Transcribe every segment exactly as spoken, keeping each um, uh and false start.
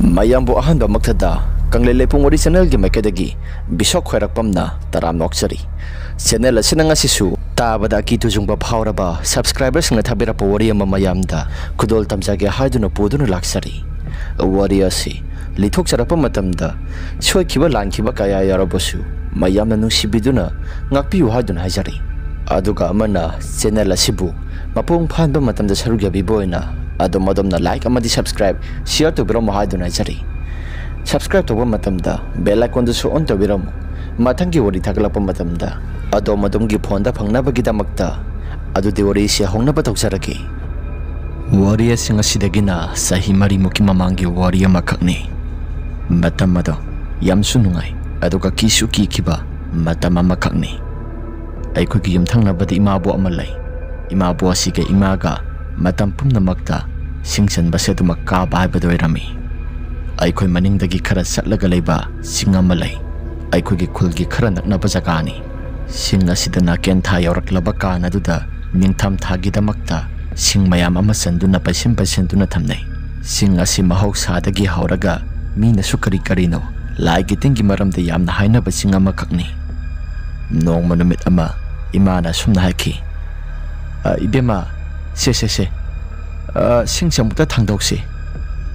ꯃꯌꯥꯝꯕꯨ ꯑꯍꯥꯟꯕꯃꯛꯇꯗ ꯀꯪꯂꯩ ꯂꯩꯄꯨꯡ ꯋꯥꯔꯤ ꯆꯦꯅꯦꯜꯒꯤ ꯃꯥꯏꯀꯩꯗꯒꯤ ꯕꯤꯁꯣꯛ ꯈ꯭ꯋꯥꯏꯔꯥꯛꯄꯝꯅ ꯇꯔꯥꯝꯅ ꯑꯣꯛꯆꯔꯤ꯫ ꯆꯦꯅꯦꯜ ꯑꯁꯤꯅ ꯉꯁꯤꯁꯨ ꯇꯥꯕꯗ ꯑꯀꯤ ꯇꯨꯖꯨꯡꯕ ꯐꯥꯎꯔꯕ ꯁꯕꯁꯀ꯭ꯔꯥꯏꯕꯔꯁꯤꯡꯅ ꯊꯥꯕꯤꯔꯛꯄ ꯋꯥꯔꯤ ꯑꯃ ꯃꯌꯥꯝꯗ ꯈꯨꯗꯣꯜ ꯇꯝꯖꯒꯦ ꯍꯥꯏꯗꯨꯅ ꯄꯨꯗꯨꯅ ꯂꯥꯛꯆꯔꯤ꯫ ꯋꯥꯔꯤ ꯑꯁꯤ ꯂꯤꯊꯣꯛꯆꯔꯛꯄ ꯃꯇꯝꯗ ꯁꯣꯏꯈꯤꯕ ꯂꯥꯟꯈꯤꯕ ꯀꯌꯥ ꯌꯥꯎꯔꯕꯁꯨ ꯃꯌꯥꯝꯅ ꯅꯨꯡꯁꯤꯕꯤꯗꯨꯅ ꯉꯥꯛꯄꯤꯌꯨ ꯍꯥꯏꯗꯨꯅ ꯍꯥꯏꯖꯔꯤ꯫ ꯑꯗꯨꯒ ꯑꯃꯅ ꯆꯦꯅꯦꯜ ꯑꯁꯤꯕꯨ ꯃꯄꯨꯡ ꯐꯥꯍꯟꯕ ꯃꯇꯝꯗ ꯁꯔꯨꯛ ꯌꯥꯕꯤꯕ ꯑꯣꯏꯅ ꯑꯗꯣꯝ ꯑꯗꯣꯝꯅ ꯂꯥꯏꯛ ꯑꯃꯗꯤ ꯁꯕꯁꯀ꯭ꯔꯥꯏꯕ, ꯁꯤꯌꯔ ꯇꯧꯕꯤꯔꯝꯃꯨ ꯍꯥꯏꯗꯨꯅ ꯍꯥꯏꯖꯔꯤ꯫ ꯁꯕꯁꯀ꯭ꯔꯥꯏꯕ ꯇꯧꯕ ꯃꯇꯝꯗ ꯕꯦꯜ ꯑꯥꯏꯀꯣꯟꯗꯨꯁꯨ ꯑꯣꯟ ꯇꯧꯕꯤꯔꯝꯃꯨ꯫ ꯃꯊꯪꯒꯤ ꯋꯥꯔꯤ ꯊꯥꯒꯠꯂꯛꯄ ꯃꯇꯝꯗ ꯑꯗꯣꯝ ꯑꯗꯣꯝꯒꯤ ꯐꯣꯟꯗ ꯐꯪꯅꯕꯒꯤꯗꯃꯛꯇ꯫ ꯑꯗꯨꯗꯤ ꯋꯥꯔꯤꯁꯤ ꯍꯧꯅꯕ ꯇꯧꯖꯔꯒꯦ꯫ ꯋꯥꯔꯤ ꯑꯁꯤ ꯉꯁꯤꯗꯒꯤꯅ ꯆꯍꯤ ꯃꯔꯤꯃꯨꯛꯀꯤ ꯃꯃꯥꯡꯒꯤ ꯋꯥꯔꯤ ꯑꯃꯈꯛꯅꯤ꯫ ꯃꯇꯝ ꯑꯗꯣ ꯌꯥꯝꯁꯨ ꯅꯨꯡꯉꯥꯏ, ꯑꯗꯨꯒ ꯀꯤꯁꯨ ꯀꯤꯈꯤꯕ ꯃꯇꯝ ꯑꯃꯈꯛꯅꯤ꯫ ꯑꯩꯈꯣꯏꯒꯤ ꯌꯨꯝꯊꯪꯅꯕꯗ ꯏꯃꯥꯕꯣꯛ ꯑꯃ ꯂꯩ꯫ ꯏꯃꯥꯕꯣꯛ ꯑꯁꯤꯒ ꯏꯃꯥꯒ ꯃꯇꯝ ꯄꯨꯝꯅꯃꯛꯇ ꯁꯤꯡ ꯆꯟꯕꯁꯦ ꯑꯗꯨꯃꯛ ꯀꯥꯕ ꯍꯥꯏꯕꯗꯨ ꯑꯣꯏꯔꯝꯃꯤ꯫ ꯑꯩꯈꯣꯏ ꯃꯅꯤꯡꯗꯒꯤ ꯈꯔ ꯆꯠꯂꯒ ꯂꯩꯕ ꯆꯤꯡ ꯑꯃ ꯂꯩ꯫ ꯑꯩꯈꯣꯏꯒꯤ ꯈꯨꯜꯒꯤ ꯈꯔ ꯅꯛꯅꯕ ꯖꯒꯥꯅꯤ꯫ ꯆꯤꯡ ꯑꯁꯤꯗ ꯅꯥꯀꯦꯟ ꯊꯥ ꯌꯧꯔꯛꯂꯕ ꯀꯥꯟ ꯑꯗꯨꯗ ꯅꯤꯡꯊꯝ ꯊꯥꯒꯤꯗꯃꯛꯇ ꯁꯤꯡ ꯃꯌꯥꯝ ꯑꯃ ꯆꯟꯗꯨꯅ ꯄꯩꯁꯤꯟ ꯄꯩꯁꯤꯟꯗꯨꯅ ꯊꯝꯅꯩ꯫ ꯆꯤꯡ ꯑꯁꯤ ꯃꯍꯧꯁꯥꯗꯒꯤ ꯍꯧꯔꯒ ꯃꯤꯅꯁꯨ ꯀꯔꯤ ꯀꯔꯤꯅꯣ, ꯂꯥꯏꯒꯤ ꯇꯤꯟꯒꯤ ꯃꯔꯝꯗ ꯌꯥꯝꯅ ꯍꯥꯏꯅꯕ ꯆꯤꯡ ꯑꯃꯈꯛꯅꯤ꯫ ꯅꯣꯡꯃ ꯅꯨꯃꯤꯠ ꯑꯃ ꯏꯃꯥꯅ ꯑꯁꯨꯝꯅ ꯍꯥꯏꯈꯤ, "ꯑ, ꯏꯕꯦꯝꯃ, ꯁꯦ, ꯁꯦ, ꯁꯦ, ꯑ, ꯁꯤꯡꯁꯦ ꯑꯃꯨꯛꯇ ꯊꯥꯡꯗꯣꯛꯁꯤ꯫"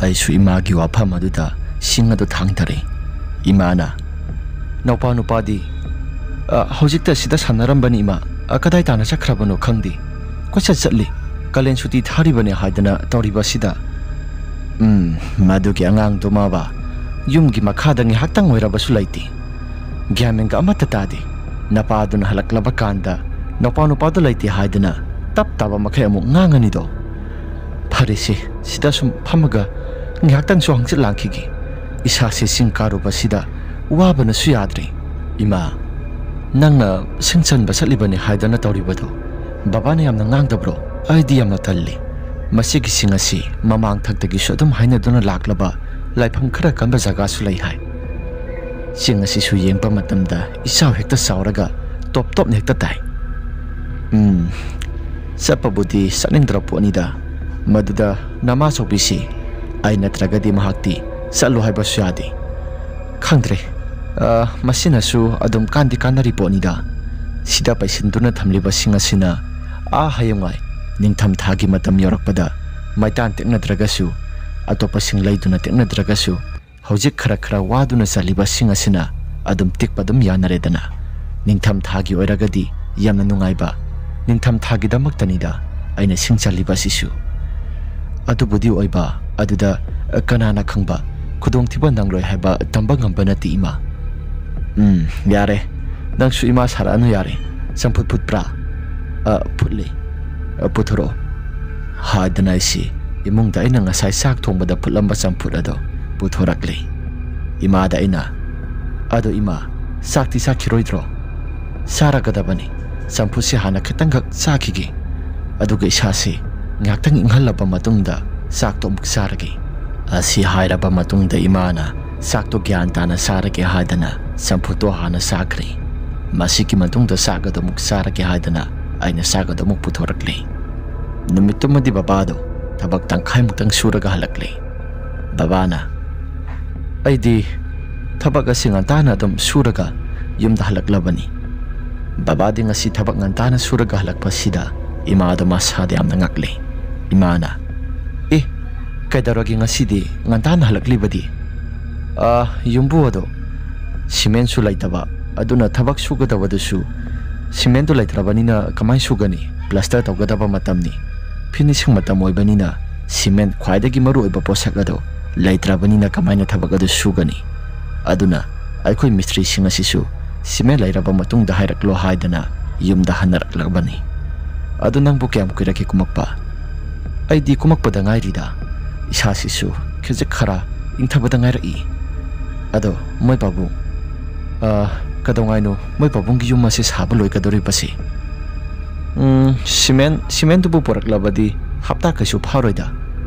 ꯑꯩꯁꯨ ꯏꯃꯥꯒꯤ ꯋꯥꯐꯝ ꯑꯗꯨꯗ ꯁꯤꯡ ꯑꯗꯨ ꯊꯥꯡꯊꯔꯦ꯫ ꯏꯃꯥꯅ, "ꯅꯧꯄꯥ ꯅꯨꯄꯥꯗꯤ, ꯑ, ꯍꯧꯖꯤꯛꯇ ꯁꯤꯗ ꯁꯥꯟꯅꯔꯝꯕꯅꯤ ꯏꯃꯥ꯫ ꯑ, ꯀꯗꯥꯏ ꯇꯥꯅ ꯆꯠꯈ꯭ꯔꯕꯅꯣ ꯈꯪꯗꯦ꯫ ꯀꯣꯏꯆꯠ ꯆꯠꯂꯤ꯫ ꯀꯥꯂꯦꯟ ꯁꯨꯇꯤ ꯊꯥꯔꯤꯕꯅꯤ ꯍꯥꯏꯗꯅ ꯇꯧꯔꯤꯕ ꯑꯁꯤꯗ꯫" "ꯎꯝ, ꯃꯗꯨꯒꯤ ꯑꯉꯥꯡꯗꯨꯃꯕ ꯌꯨꯝꯒꯤ ꯃꯈꯥꯗ ꯉꯥꯏꯍꯥꯛꯇꯪ ꯑꯣꯏꯔꯕꯁꯨ ꯂꯩꯇꯦ꯫ ꯒ꯭ꯌꯥꯟ ꯃꯦꯟꯒ ꯑꯃꯠꯇ ꯇꯥꯗꯦ꯫ ꯅꯄꯥꯗꯨꯅ ꯍꯜꯂꯛꯂꯕ ꯀꯥꯟꯗ ꯅꯄꯥ ꯅꯨꯄꯥꯗꯨ ꯂꯩꯇꯦ ꯍꯥꯏꯗꯅ ꯇꯞ ꯇꯥꯕ ꯃꯈꯩ ꯑꯃꯨꯛ ꯉꯥꯡꯉꯅꯤꯗꯣ꯫ ꯐꯔꯦꯁꯦ, ꯁꯤꯗ ꯁꯨꯝ ꯐꯝꯃꯒ ꯉꯥꯏꯍꯥꯛꯇꯪꯁꯨ ꯍꯪꯆꯤꯠ ꯂꯥꯡꯈꯤꯒꯦ꯫ ꯏꯁꯥꯁꯦ ꯆꯤꯡ ꯀꯥꯔꯨꯕꯁꯤꯗ ꯋꯥꯕꯅꯁꯨ ꯌꯥꯗ꯭ꯔꯦ꯫" "ꯏꯃꯥ, ꯅꯪꯅ ꯁꯤꯡ ꯆꯟꯕ ꯆꯠꯂꯤꯕꯅꯤ ꯍꯥꯏꯗꯅ ꯇꯧꯔꯤꯕꯗꯣ ꯕꯕꯥꯅ ꯌꯥꯝꯅ ꯉꯥꯡꯗꯕ꯭ꯔꯣ? ꯑꯩꯗꯤ ꯌꯥꯝꯅ ꯇꯜꯂꯤ꯫ ꯃꯁꯤꯒꯤ ꯆꯤꯡ ꯑꯁꯤ ꯃꯃꯥꯡ ꯊꯛꯇꯒꯤꯁꯨ ꯑꯗꯨꯝ ꯍꯥꯏꯅꯗꯨꯅ ꯂꯥꯛꯂꯕ ꯂꯥꯏꯐꯝ ꯈꯔ ꯀꯟꯕ ꯖꯒꯥꯁꯨ ꯂꯩ ꯍꯥꯏ꯫ ꯆꯤꯡ ꯑꯁꯤꯁꯨ ꯌꯦꯡꯕ ꯃꯇꯝꯗ ꯏꯆꯥꯎ ꯍꯦꯛꯇ ꯆꯥꯎꯔꯒ ꯇꯣꯞ ꯇꯣꯞꯅ ꯍꯦꯛꯇ ꯇꯥꯏ꯫" "ꯎꯝ, ꯆꯠꯄꯕꯨꯗꯤ ꯆꯠꯅꯤꯡꯗ꯭ꯔ ꯄꯣꯠꯅꯤꯗ꯫ ꯃꯗꯨꯗ ꯅꯃꯥꯆꯧꯕꯤꯁꯤ ꯑꯩ ꯅꯠꯇ꯭ꯔꯒꯗꯤ ꯃꯍꯥꯛꯇꯤ ꯆꯠꯂꯨ ꯍꯥꯏꯕꯁꯨ ꯌꯥꯗꯦ꯫ ꯈꯪꯗ꯭ꯔꯦ꯫ ꯑ, ꯃꯁꯤꯅꯁꯨ ꯑꯗꯨꯝ ꯀꯥꯟꯗꯤ ꯀꯥꯟꯅꯔꯤ ꯄꯣꯠꯅꯤꯗ꯫ ꯁꯤꯗ ꯄꯩꯁꯤꯟꯗꯨꯅ ꯊꯝꯂꯤꯕꯁꯤꯡ ꯑꯁꯤꯅ ꯑꯥ ꯍꯌꯦꯡꯋꯥꯏ ꯅꯤꯡꯊꯝ ꯊꯥꯒꯤ ꯃꯇꯝ ꯌꯧꯔꯛꯄꯗ ꯃꯩꯇꯥꯟ ꯇꯦꯛꯅꯗ꯭ꯔꯒꯁꯨ, ꯑꯇꯣꯞꯄꯁꯤꯡ ꯂꯩꯗꯨꯅ ꯇꯦꯛꯅꯗ꯭ꯔꯒꯁꯨ, ꯍꯧꯖꯤꯛ ꯈꯔ ꯈꯔ ꯋꯥꯗꯨꯅ ꯆꯠꯂꯤꯕꯁꯤꯡ ꯑꯁꯤꯅ ꯑꯗꯨꯝ ꯇꯤꯛꯄ ꯑꯗꯨꯝ ꯌꯥꯅꯔꯦꯗꯅ꯫ ꯅꯤꯡꯊꯝ ꯊꯥꯒꯤ ꯑꯣꯏꯔꯒꯗꯤ ꯌꯥꯝꯅ ꯅꯨꯡꯉꯥꯏꯕ꯫ ꯅꯤꯡꯊꯝ ꯊꯥꯒꯤꯗꯃꯛꯇꯅꯤꯗ ꯑꯩꯅ ꯁꯤꯡ ꯆꯜꯂꯤꯕ ꯑꯁꯤꯁꯨ꯫ ꯑꯗꯨꯕꯨꯗꯤ ꯑꯣꯏꯕ, ꯑꯗꯨꯗ ꯀꯅꯥꯅ ꯈꯪꯕ, ꯈꯨꯗꯣꯡꯊꯤꯕ ꯅꯪꯂꯣꯏ ꯍꯥꯏꯕ ꯇꯝꯕ ꯉꯝꯕ ꯅꯠꯇꯦ, ꯏꯃꯥ꯫ ꯎꯝ, ꯌꯥꯔꯦ꯫ ꯅꯪꯁꯨ ꯏꯃꯥ ꯁꯥꯔꯛꯑꯅꯨ, ꯌꯥꯔꯦ꯫ ꯆꯝꯐꯨꯠ ꯐꯨꯠꯄ꯭ꯔꯥ? ꯑ, ꯐꯨꯠꯂꯤ꯫ ꯑ, ꯄꯨꯊꯣꯔꯛꯑꯣ꯫ ꯍꯥꯏꯗꯅ ꯑꯩꯁꯤ ꯏꯃꯨꯡꯗ ꯑꯩꯅ ꯉꯁꯥꯏ ꯆꯥꯛ ꯊꯣꯡꯕꯗ ꯐꯨꯠꯂꯝꯕ ꯆꯝꯐꯨꯠ ꯑꯗꯣ ꯄꯨꯊꯣꯔꯛꯂꯤ꯫ ꯏꯃꯥꯗ ꯑꯩꯅ, "ꯑꯗꯣ ꯏꯃꯥ, ꯆꯥꯛꯇꯤ ꯆꯥꯈꯤꯔꯣꯏꯗ꯭ꯔꯣ?" "ꯆꯥꯔꯒꯗꯕꯅꯤ꯫ ꯆꯝꯐꯨꯠꯁꯤ ꯍꯥꯟꯅ ꯈꯤꯇꯪꯈꯛ ꯆꯥꯈꯤꯒꯦ꯫ ꯑꯗꯨꯒ ꯏꯁꯥꯁꯤ ꯉꯥꯏꯍꯥꯛꯇꯪ ꯏꯪꯍꯜꯂꯕ ꯃꯇꯨꯡꯗ ꯆꯥꯛꯇꯣ ꯑꯃꯨꯛ ꯆꯥꯔꯒꯦ꯫" ꯑꯁꯤ ꯍꯥꯏꯔꯕ ꯃꯇꯨꯡꯗ ꯏꯃꯥꯅ ꯆꯥꯛꯇꯣ ꯒ꯭ꯌꯥꯟ ꯇꯥꯅ ꯆꯥꯔꯒꯦ ꯍꯥꯏꯗꯅ ꯆꯝꯐꯨꯠꯇꯣ ꯍꯥꯟꯅ ꯆꯥꯈ꯭ꯔꯦ꯫ ꯃꯁꯤꯒꯤ ꯃꯇꯨꯡꯗ ꯆꯥꯛ ꯑꯗꯨ ꯑꯃꯨꯛ ꯆꯥꯔꯒꯦ ꯍꯥꯏꯗꯅ ꯑꯩꯅ ꯆꯥꯛ ꯑꯗꯨ ꯑꯃꯨꯛ ꯄꯨꯊꯣꯔꯛꯂꯦ꯫ ꯅꯨꯃꯤꯠꯇꯨꯃꯗꯤ ꯕꯕꯥꯗꯣ ꯊꯕꯛ ꯇꯪꯈꯥꯏꯃꯨꯛꯇꯪ ꯁꯨꯔꯒ ꯍꯜꯂꯛꯂꯦ꯫ ꯕꯕꯥꯅ, "ꯑꯩꯗꯤ ꯊꯕꯛ ꯑꯁꯤ ꯉꯟꯇꯥꯅ ꯑꯗꯨꯝ ꯁꯨꯔꯒ ꯌꯨꯝꯗ ꯍꯜꯂꯛꯂꯕꯅꯤ꯫" ꯕꯕꯥꯗꯤ ꯉꯁꯤ ꯊꯕꯛ ꯉꯟꯇꯥꯅ ꯁꯨꯔꯒ ꯍꯜꯂꯛꯄꯁꯤꯗ ꯏꯃꯥꯗꯣ ꯃꯁꯥꯗ ꯌꯥꯝꯅ ꯉꯛꯂꯦ꯫ ꯏꯃꯥꯅ, "ꯑꯦ, ꯀꯩꯗꯧꯔꯒꯦ ꯉꯁꯤꯗꯤ ꯉꯟꯇꯥꯅ ꯍꯜꯂꯛꯂꯤꯕꯗꯤ?" "ꯑ, ꯌꯨꯝꯕꯨ ꯑꯗꯣ ꯁꯤꯃꯦꯟꯁꯨ ꯂꯩꯇꯕ, ꯑꯗꯨꯅ ꯊꯕꯛ ꯁꯨꯒꯗꯕꯗꯨꯁꯨ ꯁꯤꯃꯦꯟꯗꯨ ꯂꯩꯇ꯭ꯔꯕꯅꯤꯅ ꯀꯃꯥꯏꯅ ꯁꯨꯒꯅꯤ? ꯄ꯭ꯂꯥꯁꯇꯔ ꯇꯧꯒꯗꯕ ꯃꯇꯝꯅꯤ꯫ ꯐꯤꯅꯤꯁꯤꯡ ꯃꯇꯝ ꯑꯣꯏꯕꯅꯤꯅ ꯁꯤꯃꯦꯟ ꯈ꯭ꯋꯥꯏꯗꯒꯤ ꯃꯔꯨꯑꯣꯏꯕ ꯄꯣꯠꯁꯛ ꯑꯗꯣ ꯂꯩꯇ꯭ꯔꯕꯅꯤꯅ ꯀꯃꯥꯏꯅ ꯊꯕꯛ ꯑꯗꯨ ꯁꯨꯒꯅꯤ? ꯑꯗꯨꯅ ꯑꯩꯈꯣꯏ ꯃꯤꯁꯇ꯭ꯔꯤꯁꯤꯡ ꯑꯁꯤꯁꯨ ꯁꯤꯃꯦꯟ ꯂꯩꯔꯕ ꯃꯇꯨꯡꯗ ꯍꯥꯏꯔꯛꯂꯣ" ꯍꯥꯏꯗꯅ ꯌꯨꯝꯗ ꯍꯟꯅꯔꯛꯂꯕꯅꯤ꯫ "ꯑꯗꯨ ꯅꯪꯕꯨ ꯀꯌꯥꯝ ꯀꯨꯏꯔꯒꯦ ꯀꯨꯝꯃꯛꯄ?" "ꯑꯩꯗꯤ ꯀꯨꯝꯃꯛꯄꯗ ꯉꯥꯏꯔꯤꯗ꯫ ꯏꯁꯥꯁꯤꯁꯨ ꯈꯖꯤꯛ ꯈꯔ ꯏꯪꯊꯕꯗ ꯉꯥꯏꯔꯛꯏ꯫" "ꯑꯗꯣ ꯃꯣꯏ ꯄꯥꯕꯨꯡ, ꯑ, ꯀꯩꯗꯧꯉꯥꯏꯅꯣ ꯃꯣꯏ ꯄꯥꯕꯨꯡꯒꯤ ꯌꯨꯝ ꯑꯁꯤ ꯁꯥꯕ ꯂꯣꯏꯒꯗꯧꯔꯤꯕꯁꯤ?" "ꯎꯝ, ꯁꯤꯃꯦꯟ, ꯁꯤꯃꯦꯟꯗꯨꯕꯨ ꯄꯨꯔꯛꯂꯕꯗꯤ ꯍꯞꯇꯥ ꯀꯩꯁꯨ ꯐꯥꯔꯣꯏꯗ꯫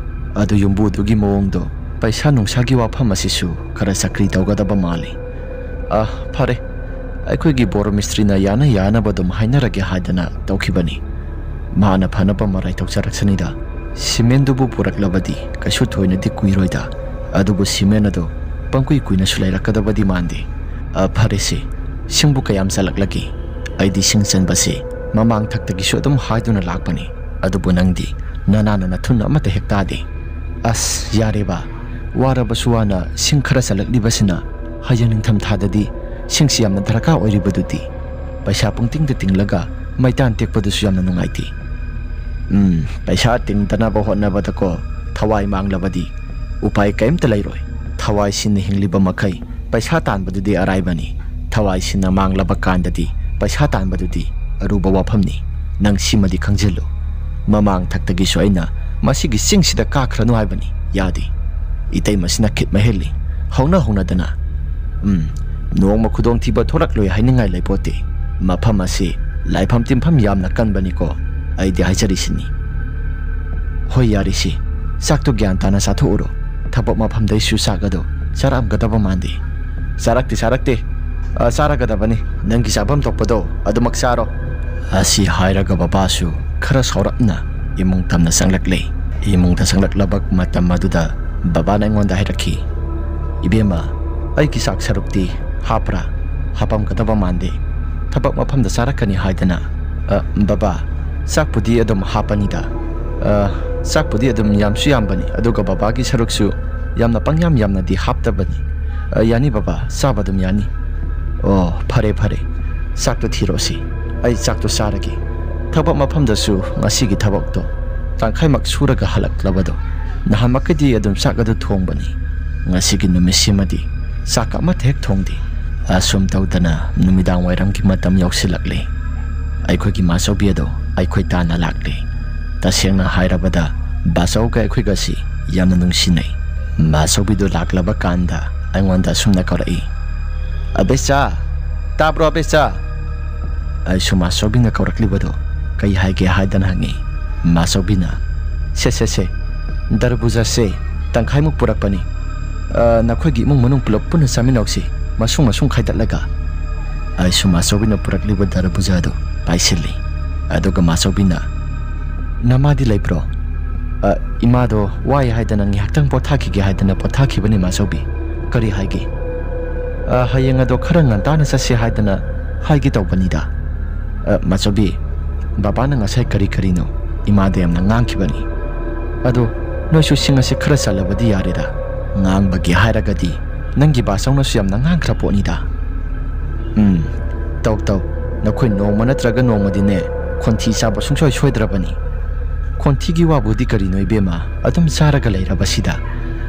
ꯑꯗꯨ ꯌꯨꯝꯕꯨꯗꯨꯒꯤ ꯃꯑꯣꯡꯗꯣ, ꯄꯩꯁꯥ ꯅꯨꯡꯁꯥꯒꯤ ꯋꯥꯐꯝ ꯑꯁꯤꯁꯨ ꯈꯔ ꯆꯀ꯭ꯔꯤ ꯇꯧꯒꯗꯕ ꯃꯥꯜꯂꯤ꯫ ꯑ, ꯐꯔꯦ, ꯑꯩꯈꯣꯏꯒꯤ ꯕꯣꯔ ꯃꯤꯁꯇ꯭ꯔꯤꯅ ꯌꯥꯅ ꯌꯥꯅꯕ ꯑꯗꯨꯝ ꯍꯥꯏꯅꯔꯒꯦ" ꯍꯥꯏꯗꯅ ꯇꯧꯈꯤꯕꯅꯤ꯫ ꯃꯥꯅ ꯐꯅꯕ ꯃꯔꯥꯏ ꯇꯧꯖꯔꯛꯁꯅꯤꯗ꯫ ꯁꯤꯃꯦꯟꯗꯨꯕꯨ ꯄꯨꯔꯛꯂꯕꯗꯤ ꯀꯩꯁꯨ ꯊꯣꯏꯅꯗꯤ ꯀꯨꯏꯔꯣꯏꯗ꯫ ꯑꯗꯨꯕꯨ ꯁꯤꯃꯦꯟ ꯑꯗꯨ ꯄꯪꯀꯨꯏ ꯀꯨꯏꯅꯁꯨ ꯂꯩꯔꯛꯀꯗꯕꯗꯤ ꯃꯥꯟꯗꯦ꯫ "ꯑ, ꯐꯔꯦꯁꯦ, ꯁꯤꯡꯕꯨ ꯀꯌꯥꯝ ꯆꯜꯂꯛꯂꯒꯦ? ꯑꯩꯗꯤ ꯁꯤꯡ ꯆꯟꯕꯁꯤ ꯃꯃꯥꯡ ꯊꯛꯇꯒꯤꯁꯨ ꯑꯗꯨꯝ ꯍꯥꯏꯗꯨꯅ ꯂꯥꯛꯄꯅꯤ꯫ ꯑꯗꯨꯕꯨ ꯅꯪꯗꯤ ꯅꯅꯥꯅ ꯅꯊꯨꯟ ꯑꯃꯠꯇ ꯍꯦꯛ ꯇꯥꯗꯦ꯫" "ꯑꯁ, ꯌꯥꯔꯦꯕ, ꯋꯥꯔꯕꯁꯨ ꯋꯥꯅ ꯁꯤꯡ ꯈꯔ ꯆꯜꯂꯛꯂꯤꯕꯁꯤꯅ ꯍꯌꯦꯡ ꯅꯤꯡꯊꯝꯊꯥꯗꯗꯤ ꯁꯤꯡꯁꯤ ꯌꯥꯝꯅ ꯗꯔꯀꯥꯔ ꯑꯣꯏꯔꯤꯕꯗꯨꯗꯤ꯫ ꯄꯩꯁꯥ ꯄꯨꯡꯇꯤꯡꯗ ꯇꯤꯡꯂꯒ ꯃꯩꯇꯥꯟ ꯇꯦꯛꯄꯗꯨꯁꯨ ꯌꯥꯝꯅ ꯅꯨꯡꯉꯥꯏꯇꯦ꯫" "ꯎꯝ, ꯄꯩꯁꯥ ꯇꯤꯡꯗꯅꯕ ꯍꯣꯠꯅꯕꯗꯀꯣ, ꯊꯋꯥꯏ ꯃꯥꯡꯂꯕꯗꯤ ꯎꯄꯥꯏ ꯀꯔꯤꯝꯇ ꯂꯩꯔꯣꯏ꯫ ꯊꯋꯥꯏ ꯁꯤꯟꯅ ꯍꯤꯡꯂꯤꯕ ꯃꯈꯩ ꯄꯩꯁꯥ ꯇꯥꯟꯕꯗꯨꯗꯤ ꯑꯔꯥꯏꯕꯅꯤ꯫ ꯊꯋꯥꯏ ꯁꯤꯟꯅ ꯃꯥꯡꯂꯕ ꯀꯥꯟꯗꯗꯤ ꯄꯩꯁꯥ ꯇꯥꯟꯕꯗꯨꯗꯤ ꯑꯔꯨꯕ ꯋꯥꯐꯝꯅꯤ꯫ ꯅꯪ ꯁꯤꯃꯗꯤ ꯈꯪꯖꯤꯜꯂꯨ꯫ ꯃꯃꯥꯡ ꯊꯛꯇꯒꯤꯁꯨ ꯑꯩꯅ ꯃꯁꯤꯒꯤ ꯆꯤꯡꯁꯤꯗ ꯀꯥꯈ꯭ꯔꯅꯨ ꯍꯥꯏꯕꯅꯤ, ꯌꯥꯗꯦ꯫" ꯏꯇꯩꯃꯁꯤꯅ ꯈꯤꯠ ꯃꯍꯦꯜꯂꯤ, ꯍꯧꯅ ꯍꯧꯅꯗꯅ꯫ "ꯎꯝ, ꯅꯣꯡꯃ ꯈꯨꯗꯣꯡꯊꯤꯕ ꯊꯣꯔꯛꯂꯣꯏ ꯍꯥꯏꯅꯤꯡꯉꯥꯏ ꯂꯩꯄꯣꯠꯇꯦ꯫ ꯃꯐꯝ ꯑꯁꯤ ꯂꯥꯏꯐꯝ ꯇꯤꯟꯐꯝ ꯌꯥꯝꯅ ꯀꯟꯕꯅꯤꯀꯣ, ꯑꯩꯗꯤ ꯍꯥꯏꯖꯔꯤꯁꯤꯅꯤ꯫" "ꯍꯣꯏ, ꯌꯥꯔꯤꯁꯤ, ꯆꯥꯛꯇꯨ ꯒ꯭ꯌꯥꯟ ꯇꯥꯅ ꯆꯥꯊꯣꯛꯎꯔꯣ꯫ ꯊꯕꯛ ꯃꯐꯝꯗꯩꯁꯨ ꯆꯥꯛ ꯑꯗꯨ ꯆꯥꯔꯛꯑꯝꯒꯗꯕ ꯃꯥꯟꯗꯦ꯫" "ꯆꯥꯔꯛꯇꯦ, ꯆꯥꯔꯛꯇꯦ꯫ ꯑ, ꯆꯥꯔꯒꯗꯕꯅꯤ꯫ ꯅꯪꯒꯤ ꯆꯥꯐꯝ ꯊꯣꯛꯄꯗꯣ ꯑꯗꯨꯃꯛ ꯆꯥꯔꯣ꯫" ꯑꯁꯤ ꯍꯥꯏꯔꯒ ꯕꯕꯥꯁꯨ ꯈꯔ ꯁꯥꯎꯔꯞꯅ ꯏꯃꯨꯡ ꯇꯝꯅ ꯆꯪꯂꯛꯂꯦ꯫ ꯏꯃꯨꯡꯗ ꯆꯪꯂꯛꯂꯕ ꯃꯇꯝ ꯑꯗꯨꯗ ꯕꯕꯥꯅ ꯑꯩꯉꯣꯟꯗ ꯍꯥꯏꯔꯛꯈꯤ, "ꯏꯕꯦꯝꯃ, ꯑꯩꯒꯤ ꯆꯥꯛ ꯁꯔꯨꯛꯇꯤ ꯍꯥꯞꯄ꯭ꯔꯥ? ꯍꯥꯞꯄꯝꯒꯗꯕ ꯃꯥꯟꯗꯦ꯫ ꯊꯕꯛ ꯃꯐꯝꯗ ꯆꯥꯔꯛꯀꯅꯤ ꯍꯥꯏꯗꯅ꯫" "ꯑ, ꯕꯕꯥ, ꯆꯥꯛꯄꯨꯗꯤ ꯑꯗꯨꯝ ꯍꯥꯞꯄꯅꯤꯗ꯫ ꯑ, ꯆꯥꯛꯄꯨꯗꯤ ꯑꯗꯨꯝ ꯌꯥꯝꯁꯨ ꯌꯥꯝꯕꯅꯤ, ꯑꯗꯨꯒ ꯕꯕꯥꯒꯤ ꯁꯔꯨꯛꯁꯨ ꯌꯥꯝꯅ ꯄꯪꯌꯥꯝ ꯌꯥꯝꯅꯗꯤ ꯍꯥꯞꯇꯕꯅꯤ꯫ ꯑ, ꯌꯥꯅꯤ ꯕꯕꯥ, ꯆꯥꯕ ꯑꯗꯨꯝ ꯌꯥꯅꯤ꯫" "ꯑꯣ, ꯐꯔꯦ, ꯐꯔꯦ꯫ ꯆꯥꯛꯇꯣ ꯊꯤꯔꯛꯑꯣꯁꯤ꯫ ꯑꯩ ꯆꯥꯛꯇꯣ ꯆꯥꯔꯒꯦ꯫ ꯊꯕꯛ ꯃꯐꯝꯗꯁꯨ ꯉꯁꯤꯒꯤ ꯊꯕꯛꯇꯣ ꯇꯪꯈꯥꯏꯃꯛ ꯁꯨꯔꯒ ꯍꯜꯂꯛꯂꯕꯗꯣ ꯅꯍꯥꯟꯃꯛꯀꯤꯗꯤ ꯑꯗꯨꯝ ꯆꯥꯛ ꯑꯗꯨ ꯊꯣꯡꯕꯅꯤ꯫ ꯉꯁꯤꯒꯤ ꯅꯨꯃꯤꯠꯁꯤꯃꯗꯤ ꯆꯥꯛ ꯑꯃꯠꯇ ꯍꯦꯛ ꯊꯣꯡꯗꯦ꯫" ꯑꯁꯨꯝ ꯇꯧꯗꯅ ꯅꯨꯃꯤꯗꯥꯡ ꯋꯥꯏꯔꯝꯒꯤ ꯃꯇꯝ ꯌꯧꯁꯤꯜꯂꯛꯂꯦ꯫ ꯑꯩꯈꯣꯏꯒꯤ ꯃꯥꯆꯧꯕꯤ ꯑꯗꯣ ꯑꯩꯈꯣꯏ ꯇꯥꯟꯅ ꯂꯥꯛꯂꯦ꯫ ꯇꯁꯦꯡꯅ ꯍꯥꯏꯔꯕꯗ ꯕꯥꯆꯧꯒ ꯑꯩꯈꯣꯏꯒꯁꯤ ꯌꯥꯝꯅ ꯅꯨꯡꯁꯤꯅꯩ꯫ ꯃꯥꯆꯧꯕꯤꯗꯨ ꯂꯥꯛꯂꯕ ꯀꯥꯟꯗ ꯑꯩꯉꯣꯟꯗ ꯑꯁꯨꯝꯅ ꯀꯧꯔꯛꯏ, "ꯑꯕꯦꯆꯥ, ꯇꯥꯕ꯭ꯔꯣ ꯑꯕꯦꯆꯥ?" ꯑꯩꯁꯨ ꯃꯥꯆꯧꯕꯤꯅ ꯀꯧꯔꯛꯂꯤꯕꯗꯣ ꯀꯩ ꯍꯥꯏꯒꯦ ꯍꯥꯏꯗꯅ ꯍꯪꯉꯤ꯫ ꯃꯥꯆꯧꯕꯤꯅ, "ꯁꯦ, ꯁꯦ, ꯁꯦ, ꯗꯔꯕꯨꯖꯥꯁꯦ ꯇꯪꯈꯥꯏꯃꯨꯛ ꯄꯨꯔꯛꯄꯅꯤ꯫ ꯑ, ꯅꯈꯣꯏꯒꯤ ꯏꯃꯨꯡ ꯃꯅꯨꯡ ꯄꯨꯂꯞ ꯄꯨꯟꯅ ꯆꯥꯃꯤꯟꯅꯧꯁꯤ, ꯃꯁꯨꯡ ꯃꯁꯨꯡ ꯈꯥꯏꯗꯠꯂꯒ꯫" ꯑꯩꯁꯨ ꯃꯥꯆꯧꯕꯤꯅ ꯄꯨꯔꯛꯂꯤꯕ ꯗꯔꯕꯨꯖꯥꯗꯨ ꯄꯥꯏꯁꯤꯜꯂꯤ꯫ ꯑꯗꯨꯒ ꯃꯥꯆꯧꯕꯤꯅ, "ꯅꯃꯥꯗꯤ ꯂꯩꯕ꯭ꯔꯣ?" "ꯑ, ꯏꯃꯥꯗꯣ ꯋꯥꯏ ꯍꯥꯏꯗꯅ ꯉꯥꯏꯍꯥꯛꯇꯪ ꯄꯣꯊꯥꯈꯤꯒꯦ ꯍꯥꯏꯗꯅ ꯄꯣꯊꯥꯈꯤꯕꯅꯤ, ꯃꯥꯆꯧꯕꯤ꯫ ꯀꯔꯤ ꯍꯥꯏꯒꯦ?" "ꯑ, ꯍꯌꯦꯡ ꯑꯗꯣ ꯈꯔ ꯉꯟꯇꯥꯅ ꯆꯠꯁꯦ ꯍꯥꯏꯗꯅ ꯍꯥꯏꯒꯦ ꯇꯧꯕꯅꯤꯗ꯫ ꯑ, ꯃꯥꯆꯧꯕꯤ, ꯕꯕꯥꯅ ꯉꯁꯥꯏ ꯀꯔꯤ ꯀꯔꯤꯅꯣ ꯏꯃꯥꯗ ꯌꯥꯝꯅ ꯉꯥꯡꯈꯤꯕꯅꯤ꯫ ꯑꯗꯣ ꯅꯣꯏꯁꯨ ꯁꯤꯡ ꯑꯁꯦ ꯈꯔ ꯆꯜꯂꯕꯗꯤ ꯌꯥꯔꯦꯗ꯫ ꯉꯥꯡꯕꯒꯤ ꯍꯥꯏꯔꯒꯗꯤ ꯅꯪꯒꯤ ꯕꯥꯆꯧꯅꯁꯨ ꯌꯥꯝꯅ ꯉꯥꯡꯈ꯭ꯔ ꯄꯣꯠꯅꯤꯗ꯫" "ꯎꯝ, ꯇꯧ ꯇꯧ꯫ ꯅꯈꯣꯏ ꯅꯣꯡꯃ ꯅꯠꯇ꯭ꯔꯒ ꯅꯣꯡꯃꯗꯤꯅꯦ ꯈꯣꯟꯊꯤ ꯆꯥꯕ ꯁꯨꯡꯁꯣꯏ ꯁꯣꯏꯗ꯭ꯔꯕꯅꯤ꯫" "ꯈꯣꯟꯊꯤꯒꯤ ꯋꯥꯕꯨꯗꯤ ꯀꯔꯤꯅꯣ ꯏꯕꯦꯝꯃ, ꯑꯗꯨꯝ ꯆꯥꯔꯒ ꯂꯩꯔꯕꯁꯤꯗ꯫